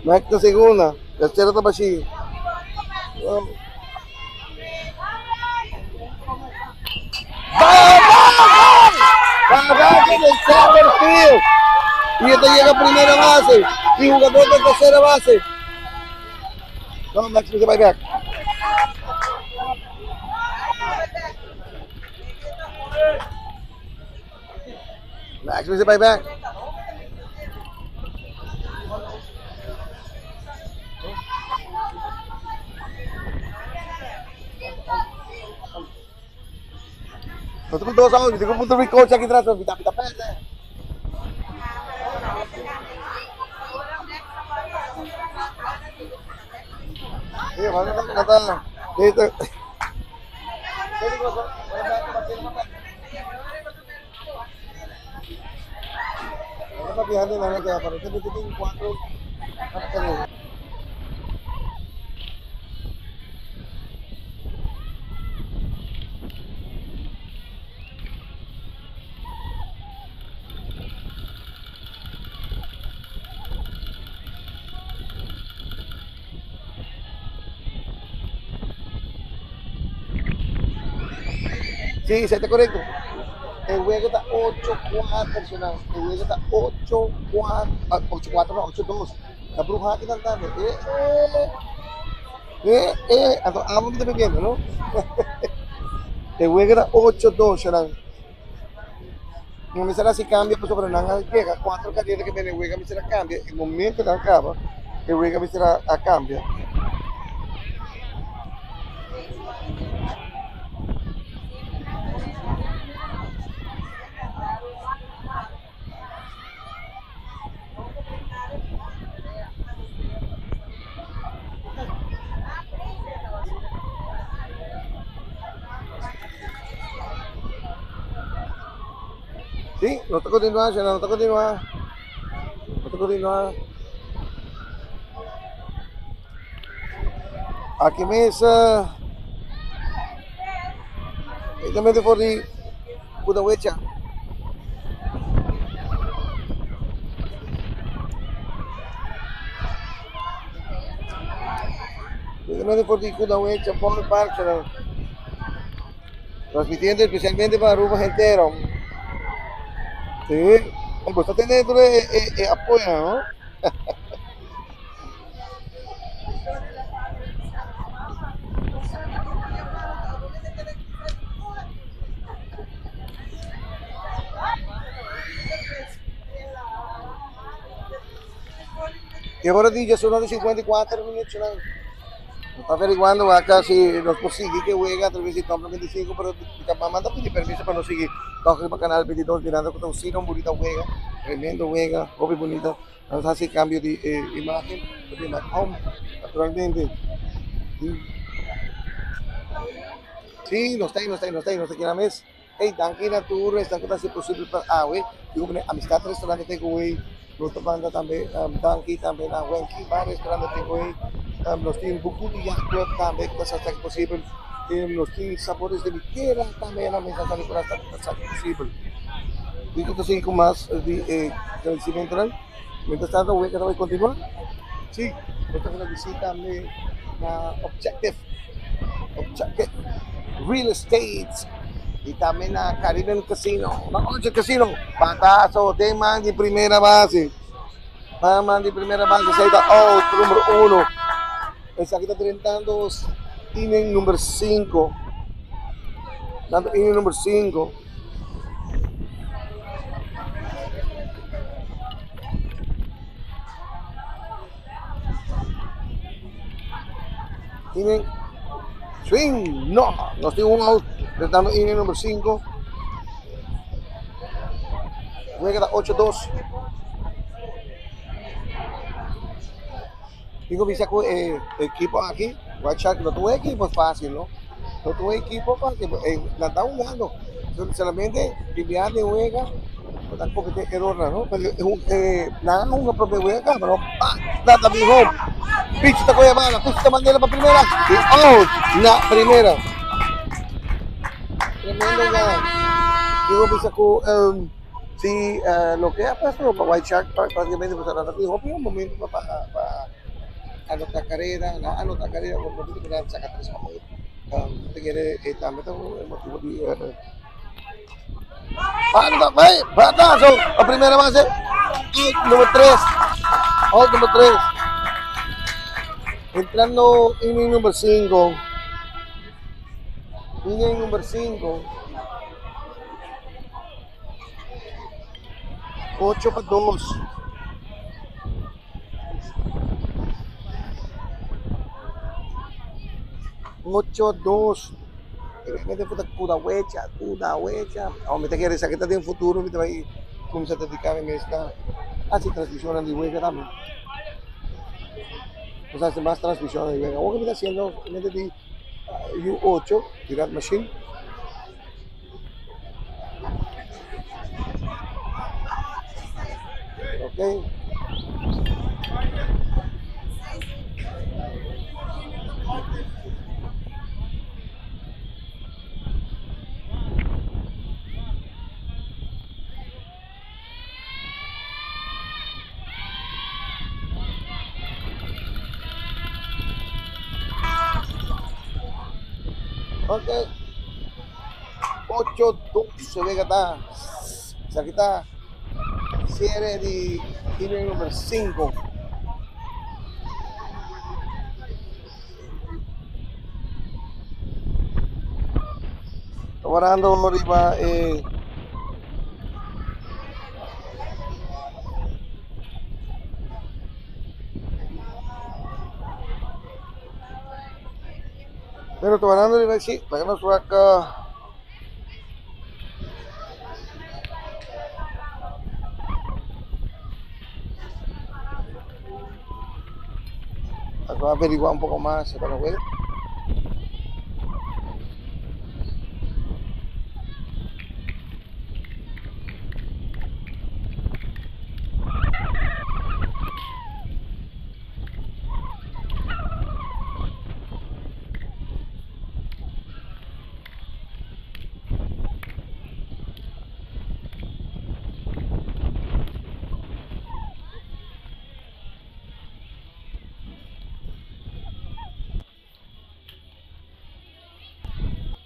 Max en la segunda. Tercera está vacía. ¡Va, en el center field! Y este llega a primera base. Y jugador de tercera base. No, Max se va back. Max se va back. Nosotros todos sabemos, tengo un punto de coach aquí atrás, pita, pita, pita. Sí, Esta. Sí, esei ta korekto. E wega ta ocho kuater, shona. E wega ta ocho kuater, ocho kuater no, ocho dos. Ta bruha aki nan tambe. E, e, e, e. Anto amo mi ta bebiendo, no? E wega ta ocho dos, shona. No mester hasi cambio pasobra nan a yega cuatro carrera que bini e wega mester a cambia e momento nan caba e wega mester a cambia. Sí, nos ta continua, Shana, nos ta continua. Nos ta continua. Aki mes, directamente for di Kudawecha. Directamente for di Kudawecha Ballpark, Shana. Transmitiendo especialmente pa Aruba entero. Sí, bo ta tene tur e apoyo, no? E ora di diesuno di sinkuenta i kuater minuutnan. Nos ta averiguando wak si nos por sigui ke wega atraves di Top 95 pero mi ta mama ta pidi permiso pa nos sigui tok riba Canal 22 mirando ku ta un bunita wega, tremendo wega, hopi bunita. Nos hasi cambio di imagen pa bin back home naturalmente. Sí, nos ta ahí, nos ta ahí, nos ta ahí, nos ta aquí na mes. Hey, danki na tur esnan ku ta hasi posibel pa awe. Digo pone Amistad Restaurante Takeaway. Nos ta manda tambe danki tambe na Wenky Bar Restaurante Takeaway. Nos tin Bucuti Yacht Club tambe ku ta hasi esaki posibel. Nos tin Sabores de mi Tierra tambe na mesa San Nicolas ta hasi esaki posibel. Digo ta sigui ku mas di e agradecimentonan. Mientras tanto wega ta bai continua. Sí, nos ta agradeci tambe na Objective, Objective Real Estate y tambe na Caribbean Casino, na Orchard Casino. Batazo den man di primera base. Man man di primera base, esey ta out numero uno. Esaki ta drentando inning number cinco. Tanto inning number cinco. Inning swing no nos tin un out drentando inning number cinco wega ta ocho dos Tin ku bisa ku e ekipo aki, White Shark, no ta un ekipo fásil no. No ta un ekipo fásil. Nan ta hungando. Solamente di biaha den wega bo ta kometé erornan no. Pero nan a hunga promé wega kaba no. Pa! Nan ta bin home. Pichi ta kohe bala, pichi ta mand'el pa primera i out na primera. Tremendo gana. Tin ku bisa ku. Si loke a pasa pa White Shark praktikamente bo ta trata di hopi un momento pa pa anota karera, no anota karera por momento ku nan saka tres out ta kere e tambe ta un motibo di Banda bay batazo pa primera base out number tres out number tres entrando inning number cinco inning number cinco. Ocho pa dos. Ocho dos. Realmente ku ta kudawecha, kudawecha. Awor mi ta kere esaki ta den futuro mi ta bai kuminsá dediká mi mes na hasi transmishonnan di wega tambe. Nos hasi mas transmishonnan di wega. Awor ku mi ta hasiendo solamente di. U8 di Red Machine. Ok. Ok. 8-12 wega ta. Esaki ta cierre di inning number 5. Ta warando riba e Pero ta warando riba si, laga nos wak Nos a averigua un poco mas para ver.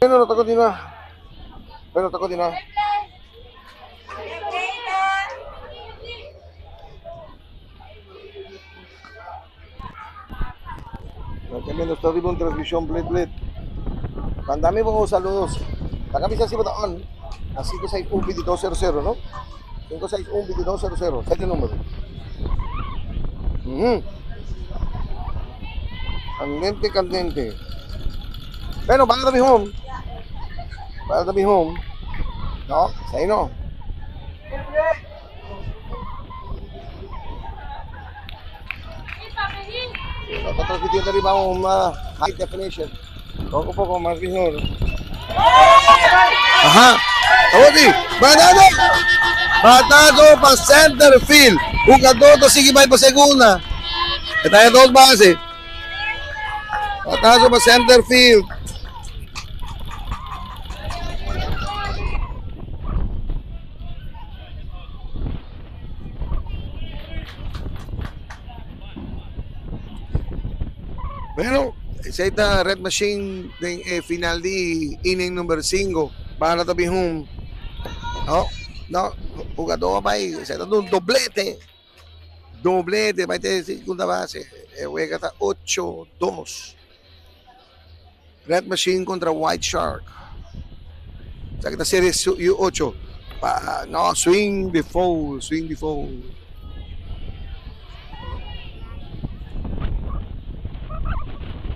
Bueno, no ta continua. Bueno, ta continua. Tremendo, está arriba un transmisión blit blit. Mandame vos saludos. La camisa sí está on. A 561 2200, ¿no? 561 2200. Este número. Candente, candente. Bueno, van a mi home. Van a mi home. No, ahí no. Está transmitiendo arriba una high definition. Poco a poco más mejor. Ajá. Awaki, batazo. Batazo para center field. Jugador sigue vai para segunda. Está en dos bases. Batazo para center field. Bueno, esey ta Red Machine den e final di inning number 5. Bala ta bin home. No, no, jugador bai, esey ta un doblete. Doblete, bai te segunda base. E wega ta 8-2. Red Machine contra White Shark. Esaki ta serie U8. Pa, no, swing the foul, swing the foul.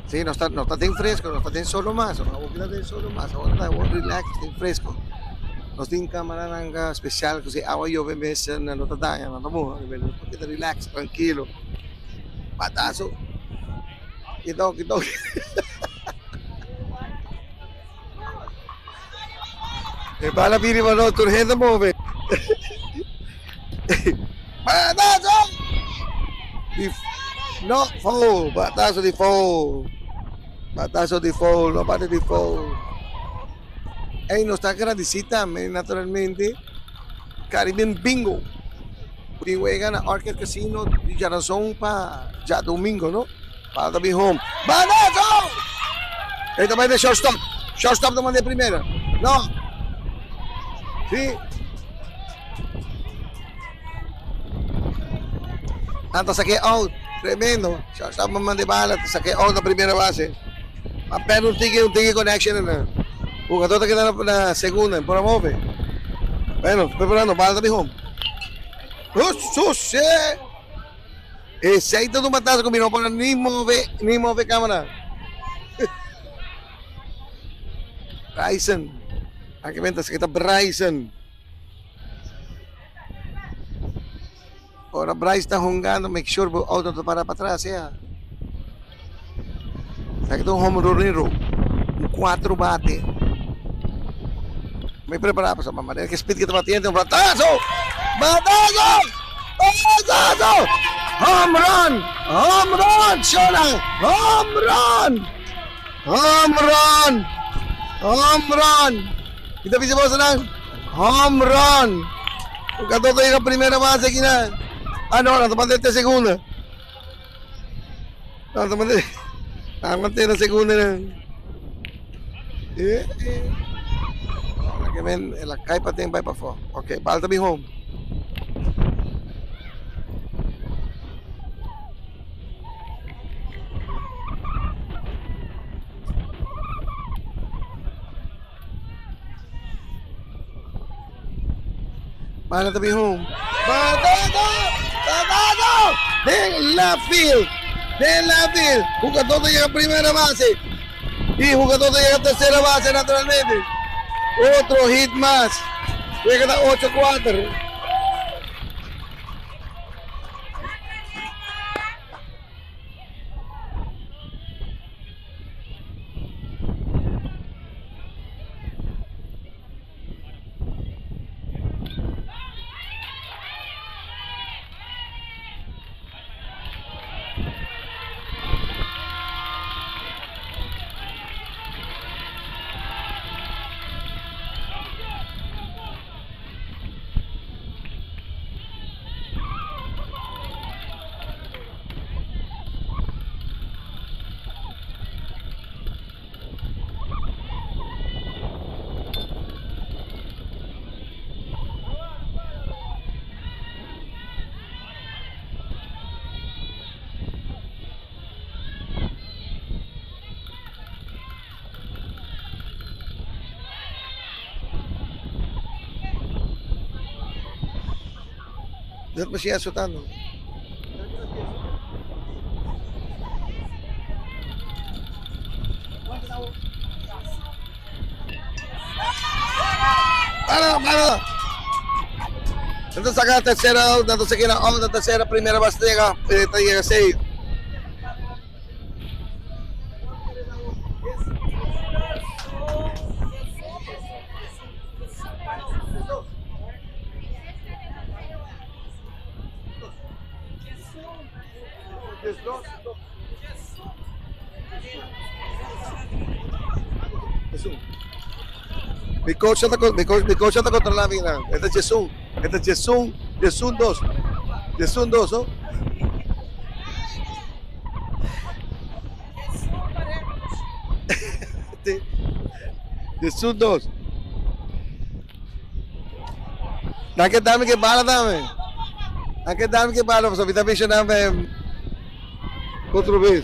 Sí, no está, no está tan fresco, no está tan solo más, no está tan solo más, ahora está relax, está fresco. Nos tin cámara nanga especial, que si agua llueve mes no ta daña, no ta muha, no ta relax, tranquilo. Batazo. Quitó, quitó. E bala bini pa no, tur hende move. Batazo! Di, no, foul. Batazo di foul. Batazo di foul, no bate di foul. Ey, nos ta agradeci tambe, naturalmente, Caribbean Bingo. Tin wega na Orchid Casino di djarazon pa djadomingo, no? Bala ta bin home. Batazo! Ey ta bai den shortstop. Shortstop ta manda e primera. No. Si. Nan ta sake out. Tremendo. Shortstop a manda e bala, ta sake out na primera base. A perde un tiki, un tiki connection na. Jugador ta keda na segunda, por a move. Bueno, preparando, bala ta bin home. Susie! Esey ta un batazo cu mi no por ni move, ni move camera. Bryson. Aki benta esaki ta Bryson. Ora Bryce ta hungando, make sure bo auto ta para patras, ya. Esaki ta un home run. Un cuatro bate. Mi prepara pa sa manera que speed que ta batiendo. Batazo! Batazo! Batazo! Home run! Home run! Shona! Home run! Home run! Home run! Kita bisa bosa nang home run! Jugador llega a primera base aquí na. Ah no, la toman de segunda. La toman de la mantiene segunda. Eh, eh. La que ven, la cae para tem vai para fora. Ok, balta bem home. Bala ta home. Batazo! Batazo! Den left field. Den left field. Jugador llega a primera base. Y jugador llega a tercera base naturalmente. Otro hit más. Llega a 8-4. Dat me siya sutano. Para, para. Entonces saca la tercera, entonces queda out, la tercera, primera base llega, llega 6. Mi coach está mi coach, mi coach está contra la vida. Este es Jesús. Este es Jesús. Jesús 2. Jesús 2, ¿no? Sí. Jesús 2. Dá que dame que bala dame. Dá que dame que bala, só vida mencionando outra vez.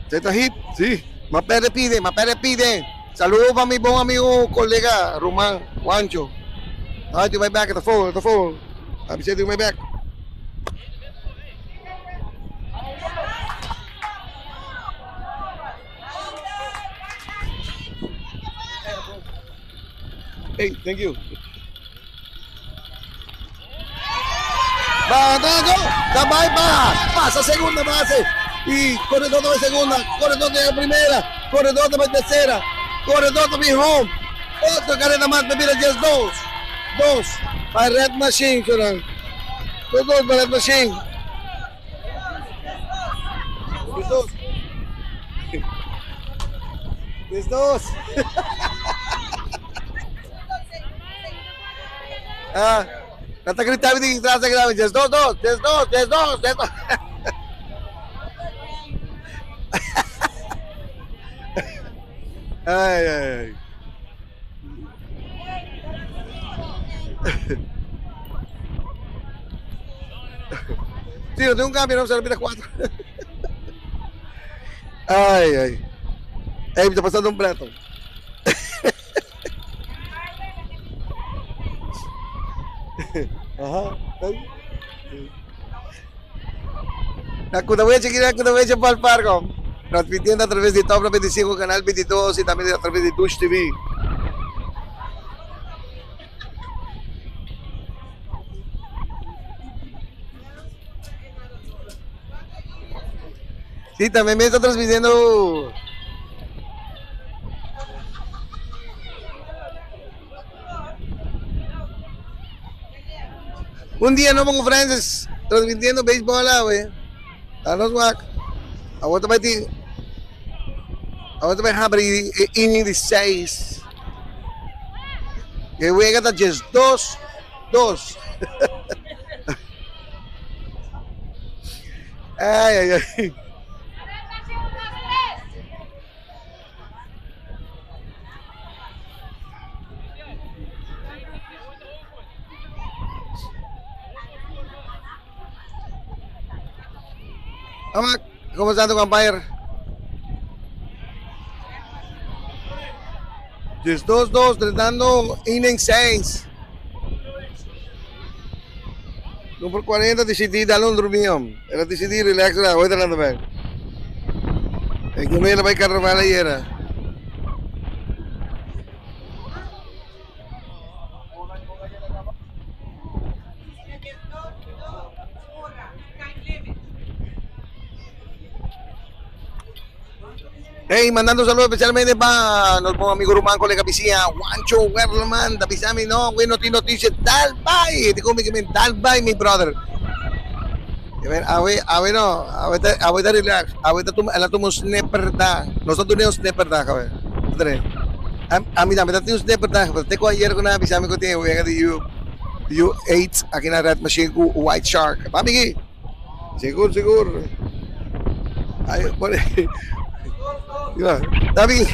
Zeta hit, sí. Mapere pide, Mapere pide. Saludos para mi buen amigo, colega Román Juancho. Ay, to my back at the phone, at the phone. I'm sending my back. Hey, thank you. Batazo, Tabay baja, pasa segunda base y corredor de segunda, corredor de primera, corredor de tercera, corredor de home. Otro carrera más, me mira, just dos, dos, para Red Machine, Choran. Dos, dos para Red Machine. Dos. Dos. Dos. Ah, está gritando y tras de grave, just dos, dos, just dos, just dos, just dos. Ay, ay, ay. Sí, no tengo un cambio, no se repite cuatro. Ay, ay. Ey, me está pasando un plato. Ajá. La Cudahueche, la Cudahueche para el Pargo. Transmitiendo a través de Top 95, Canal 22 y también a través de Dush TV. Sí, tambe mi ta transmitiendo. Un dia nobo ku Francis transmitiendo beisbòl awe. Ta nos wak. Awor ta bai tin awor ta bai habri e inning di seis. E wega ta 12 dos. Ay, ay, ay. Amak, ¿cómo está tu umpire? 2-2, tratando inning 6. Number 40 decidí darle un dormido. Era decidí relax, la voy tratando bien. El que me la va a carnaval ayer. Hey, mandando un saludo especialmente para nuestro amigo Román, colega Vicía, Juancho Werleman, da Pisami, no, güey, no tiene noticia, tal bye, te come que me tal bye, mi brother. A ver, a ver, a ver, no, a ver, a ver, relax, a ver, tu, la tu snapper da, nosotros tenemos snapper da, a ver, a mi tambe tin un snapper da, pero te ko ayer con una Pisami que tiene, wega di U, U8, aquí en la Red Machine cu White Shark. Papi, aquí. Sigur, sigur. Ay, por David,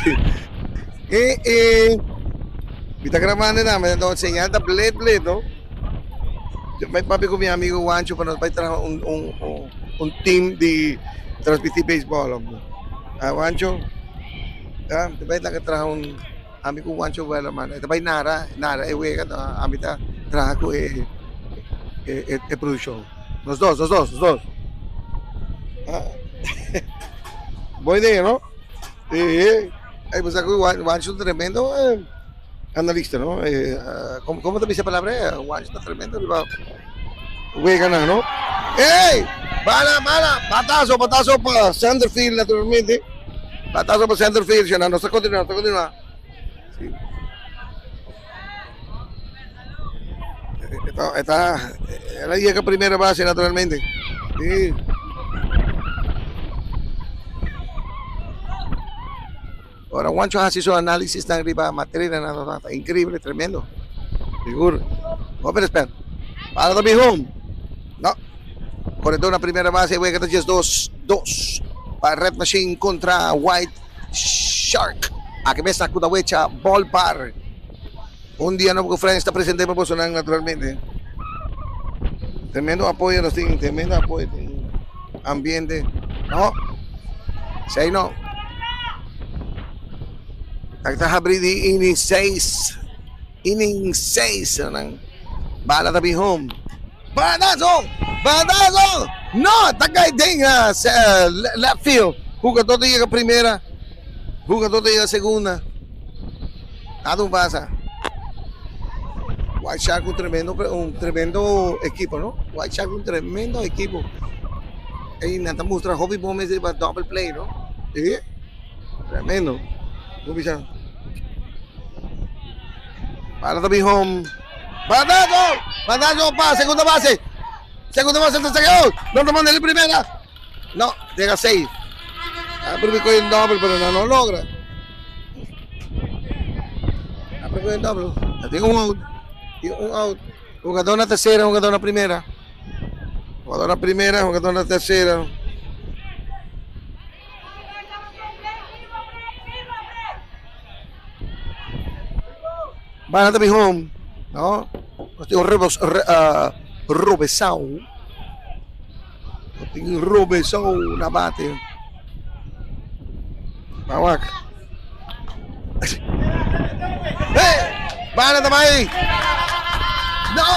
mi ta grabando na, mi ta señal ta bled bled, no? Yo bai papia cu mi amigo Juancho pa nos bai traha un un un un team di transmiti baseball. Ah, Juancho, ah, te bai laga traha un ami cu Juancho Wellerman. E ta bai nara, nara e wega, ami ta traha cu e e e produccion. Nos dos, nos dos, nos dos. Ah. Buena idea, no? Sí. Ay, pues Juancho es un tremendo eh, analista, ¿no? Eh, ah, ¿cómo, ¿Cómo te dice la palabra? Eh, Juancho está tremendo. Voy a ganar, ¿no? ¡Ey! ¡Bala, bala! Batazo, batazo para Centerfield, naturalmente. Batazo para Centerfield. No, no se continúa, no se continúa. Sí. Está, está, él llega a primera base, naturalmente. Sí. Ahora, Juancho hace su análisis tan arriba, materia, nada, nada, increíble, tremendo. Seguro. Oh, pero espera. Para también home. No. Corredor na primera base, juega 2 2 para Red Machine contra White Shark. Aki mes na Kudawecha Ballpark. Un dia nobo Friends ta presente pa boso naturalmente. Tremendo apoyo nos tin, tremendo apoyo. Ambiente. No. Sei no. Ta habri di inning 6. Inning 6. Bala tabi home. Batazo! Batazo! No! Ta cay den uh, left field. Jugador ta yega primera. Jugador ta yega segunda. Nada pasa. White Shark un tremendo equipo, no? White Shark un tremendo equipo. Y nan mustra Hobby Gómez de double play, no? Sí. Tremendo. ¿Cómo Para tabi home. Batazo! Batazo pa, segunda base. Segunda base, tercera. No, no manda el primera. No, llega safe. Ah, pero el doble, pero no, no logra. Ah, pero el doble. Tiene un out. Tiene un out. Jugador na tercera, jugador na primera. Jugador na primera, jugador na tercera. Van a home. No? Tin rebos, re, robesao. Tin robesao na bate. Bawak. Hey! Bala tamay! No!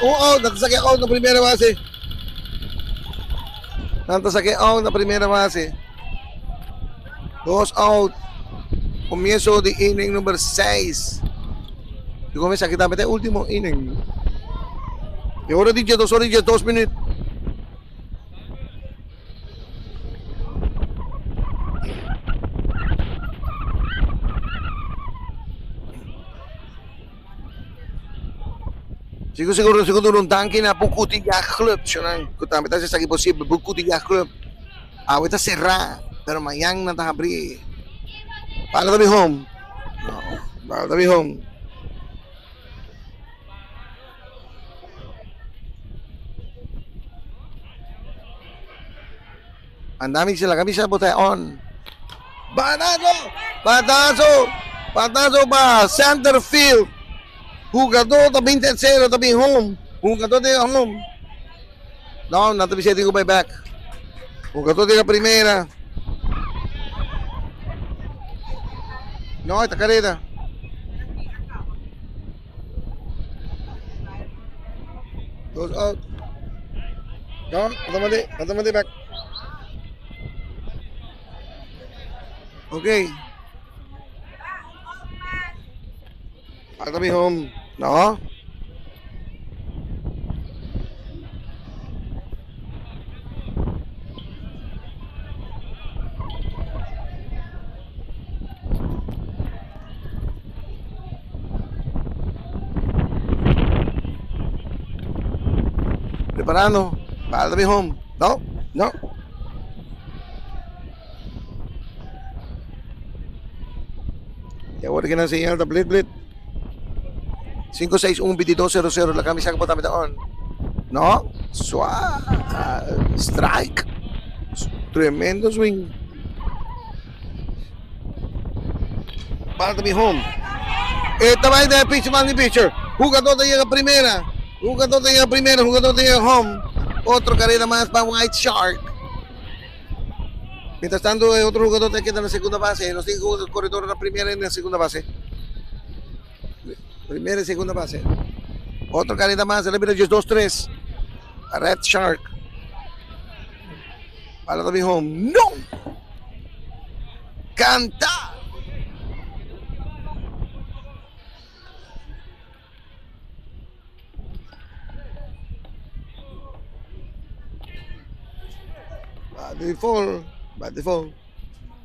Oo, natasakay out na primera base. Natasakay out na primera base. Dos out. Comienzo de inning number 6. Y comienza aquí también último inning. Y ahora dice 2 horas y 2 minutos. Sigur sigur sigur duna un danki na Bucuti Yacht Club shonnan ku tambe ta hasi esaki posibel Bucuti Yacht Club awe ta será pero mañan nan ta habrí Bala ta bin home no bala ta bin home. Anda mi laga mi sa bo ta on. Batazo! Batazo! Batazo pa center field. Hugador ta bin tercero ta bin home. Hugador ta yega home. No, nan ta bisa tin ku bai back. Hugador ta yega primera. No, e ta kareda. Dos out. No, no ta mande, no ta mande back. Ok. Falta mi home. No. Preparando. Falta mi home. No, no. Y awor ki nan señal ta blit blit. 5 6 1 22 0 0 la camisa que también on. No, sua strike. Tremendo swing. Bala mi home. Esta va de pitch man di pitcher. Jugador ta llega primera. Jugador ta llega primera. Jugador ta llega home. Otro carrera más para White Shark. Mientras tanto, el otro jugador te queda en la segunda base. Los cinco corredores en la primera y en la segunda base. Primera y segunda base. Otro carrera más. El mira 2-3. Red Shark. Bala ta home. No! Canta! Bate foul, bate foul.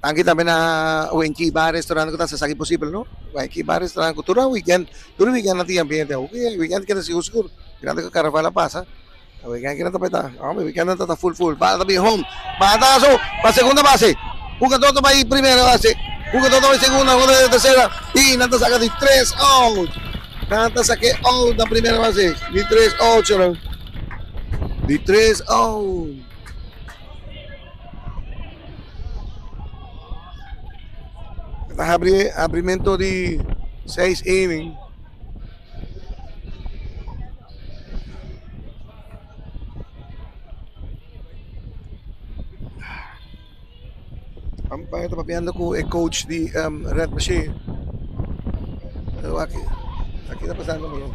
Danki tambe na Wenchi Bar Restaurant ku ta hasi esaki posibel no. Wenchi Bar Restaurant ku tur weekend, tur weekend nan tin ambiente. Awo weekend keda sigur sigur. Mirando ku karnaval a pasa. Weekend keda ta peta. Hombre, weekend nan ta full full. Bala ta bin home. Batazo pa segunda base. Jugador ta bai primera base. Jugador ta bai segunda, jugador ta bai tercera. Y nan ta saca di tres out. Nan ta saca out na primera base. Di tres out, choro. Di tres out. Ta habri abrimento di seis inning. Umpire ta papiando cu e coach di Red Machine. Aki, aki ta pasando mi.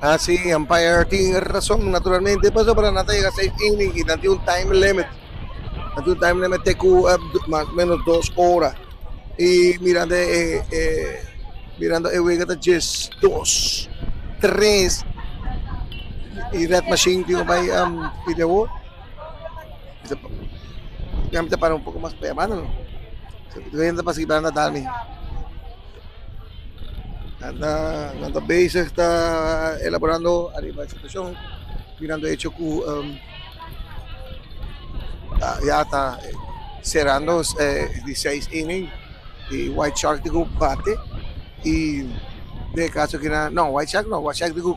Ah, sí, umpire tin razón, naturalmente. Pasobra nan ta yega seis inning y nan tin un time limit. Nan tin un time limit te cu eh, mas o menos dos ora. Y mirando eh, eh, mirando e wega ta djes dos, tres. Y Red Machine tin bay um, pide awor. Ya mi ta para un poco mas pa banda no. So, ta pa banda dal mi. Nan ta bezig ta elaborando ariba e situacion mirando hecho cu ya ta cerando di seis inning y White Shark tin cu bate y den e caso aki no White Shark no White Shark tin cu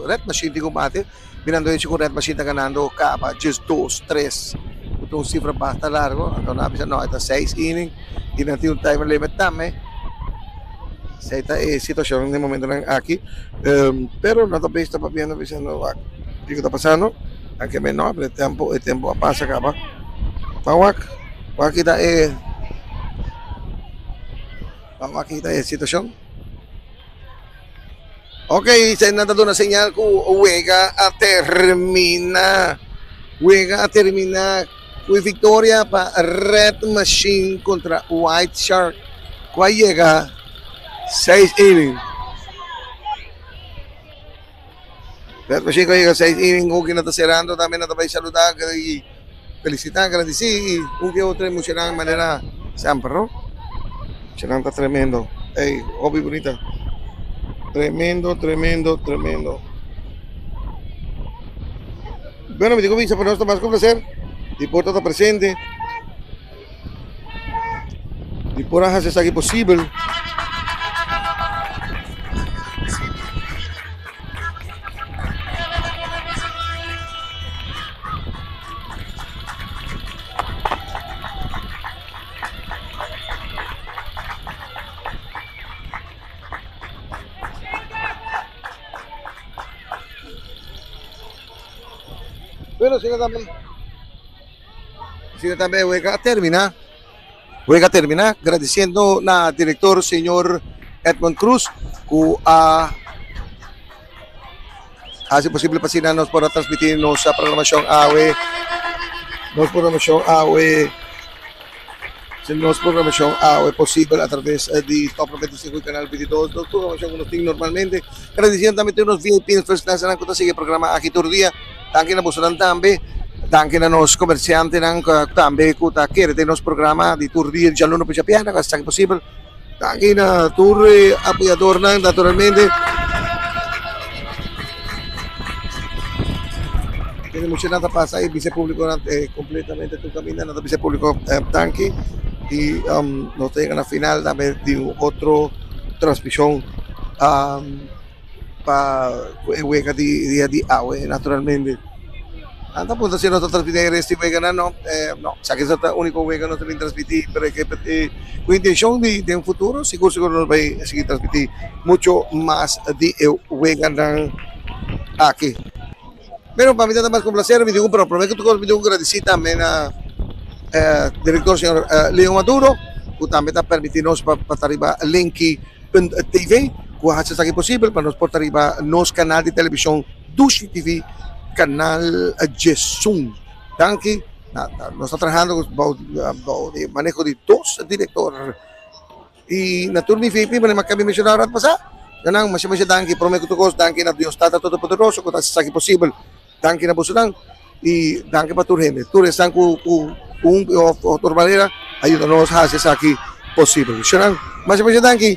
Red Machine tin cu bate mirando hecho cu Red Machine ta ganando caba djes dos tres cu ta un cifra basta largo anto nan a bisa no e ta seis inning y nan tin un time limit tambe esey ta e situacion den momentonan aki pero nan ta bes ta papiando bisando wak kico ta pasando anke men no pero e tempo e tempo a pasa caba pa wak wak kita e. Ban wak kita e situacion. Ok, se nan ta duna señal cu wega a termina. Wega a termina cu e victoria pa Red Machine contra White Shark cu a yega seis inning. Red Machine cu a yega seis inning, hoki nan ta cerando tambe nan ta bay saluda y felicita, gradici y un que otro emocionan manera semper no. Emocionan ta tremendo. Ey, hopi bunita. Tremendo, tremendo, tremendo. Bueno, mi digo bisa pa nos ta mas ku placer di por ta presente, di por a hasi esaki posibel. Bueno, asina tambe, asina tambe wega a termina. Wega a termina gradiciendo na director señor Edmond Cruz cu a haci posible pa asina nos por a transmiti nos programacion awe, nos programacion awe. Si nos programacion awe posibel a traves di Top 95 y Canal 22, nos programacion cu nos tin normalmente. Gradiciendo tambe tur nos VIP nos first class nan cu ta sigui e programa aki tur dia. Danki na bosonan tambe. Danki na nos comerciantenan tambe cu ta kere den nos programa di tur dia djaluna pa djabièrnè cu a haci posibel. Danki na tur e apoyadornan naturalmente. Tiene mucho nan ta pasa y bisa publico nan completamente tur caminda nan ta bisa publico danki y nos ta yega na final tambe di un otro transmision pa e wega di dia di awe naturalmente. Nan ta puntra si nos ta transmiti e rest di weganan no no esaki ta unico wega nos ta bin transmiti pero e cu intencion di den futuro sigur sigur nos bay sigui transmiti mucho mas di e weganan aki. Pero pa mi ta mas cu un placer mi dico pero prome cu tur cos mi dico gradici tambe na director señor Leon Maduro cu tambe ta permiti nos pa ta riba Linky punt TV cu a haci esaki posibel pa nos por ta riba nos canal di television Dushi TV canal Djesun. Danki. Nos ta trahando bou di maneho di dos director y na tur mi VIP manera mi a caba di menciona rato pasa na nan masha masha danki. Prome cu tur cos danki na Dios Tata Todopoderoso cu ta haci esaki posibel. Danki na bosonan y danki pa tur hende. Tur esnan cu un of otro manera a yuda nos haci esaki posibel. Shunan masha masha danki.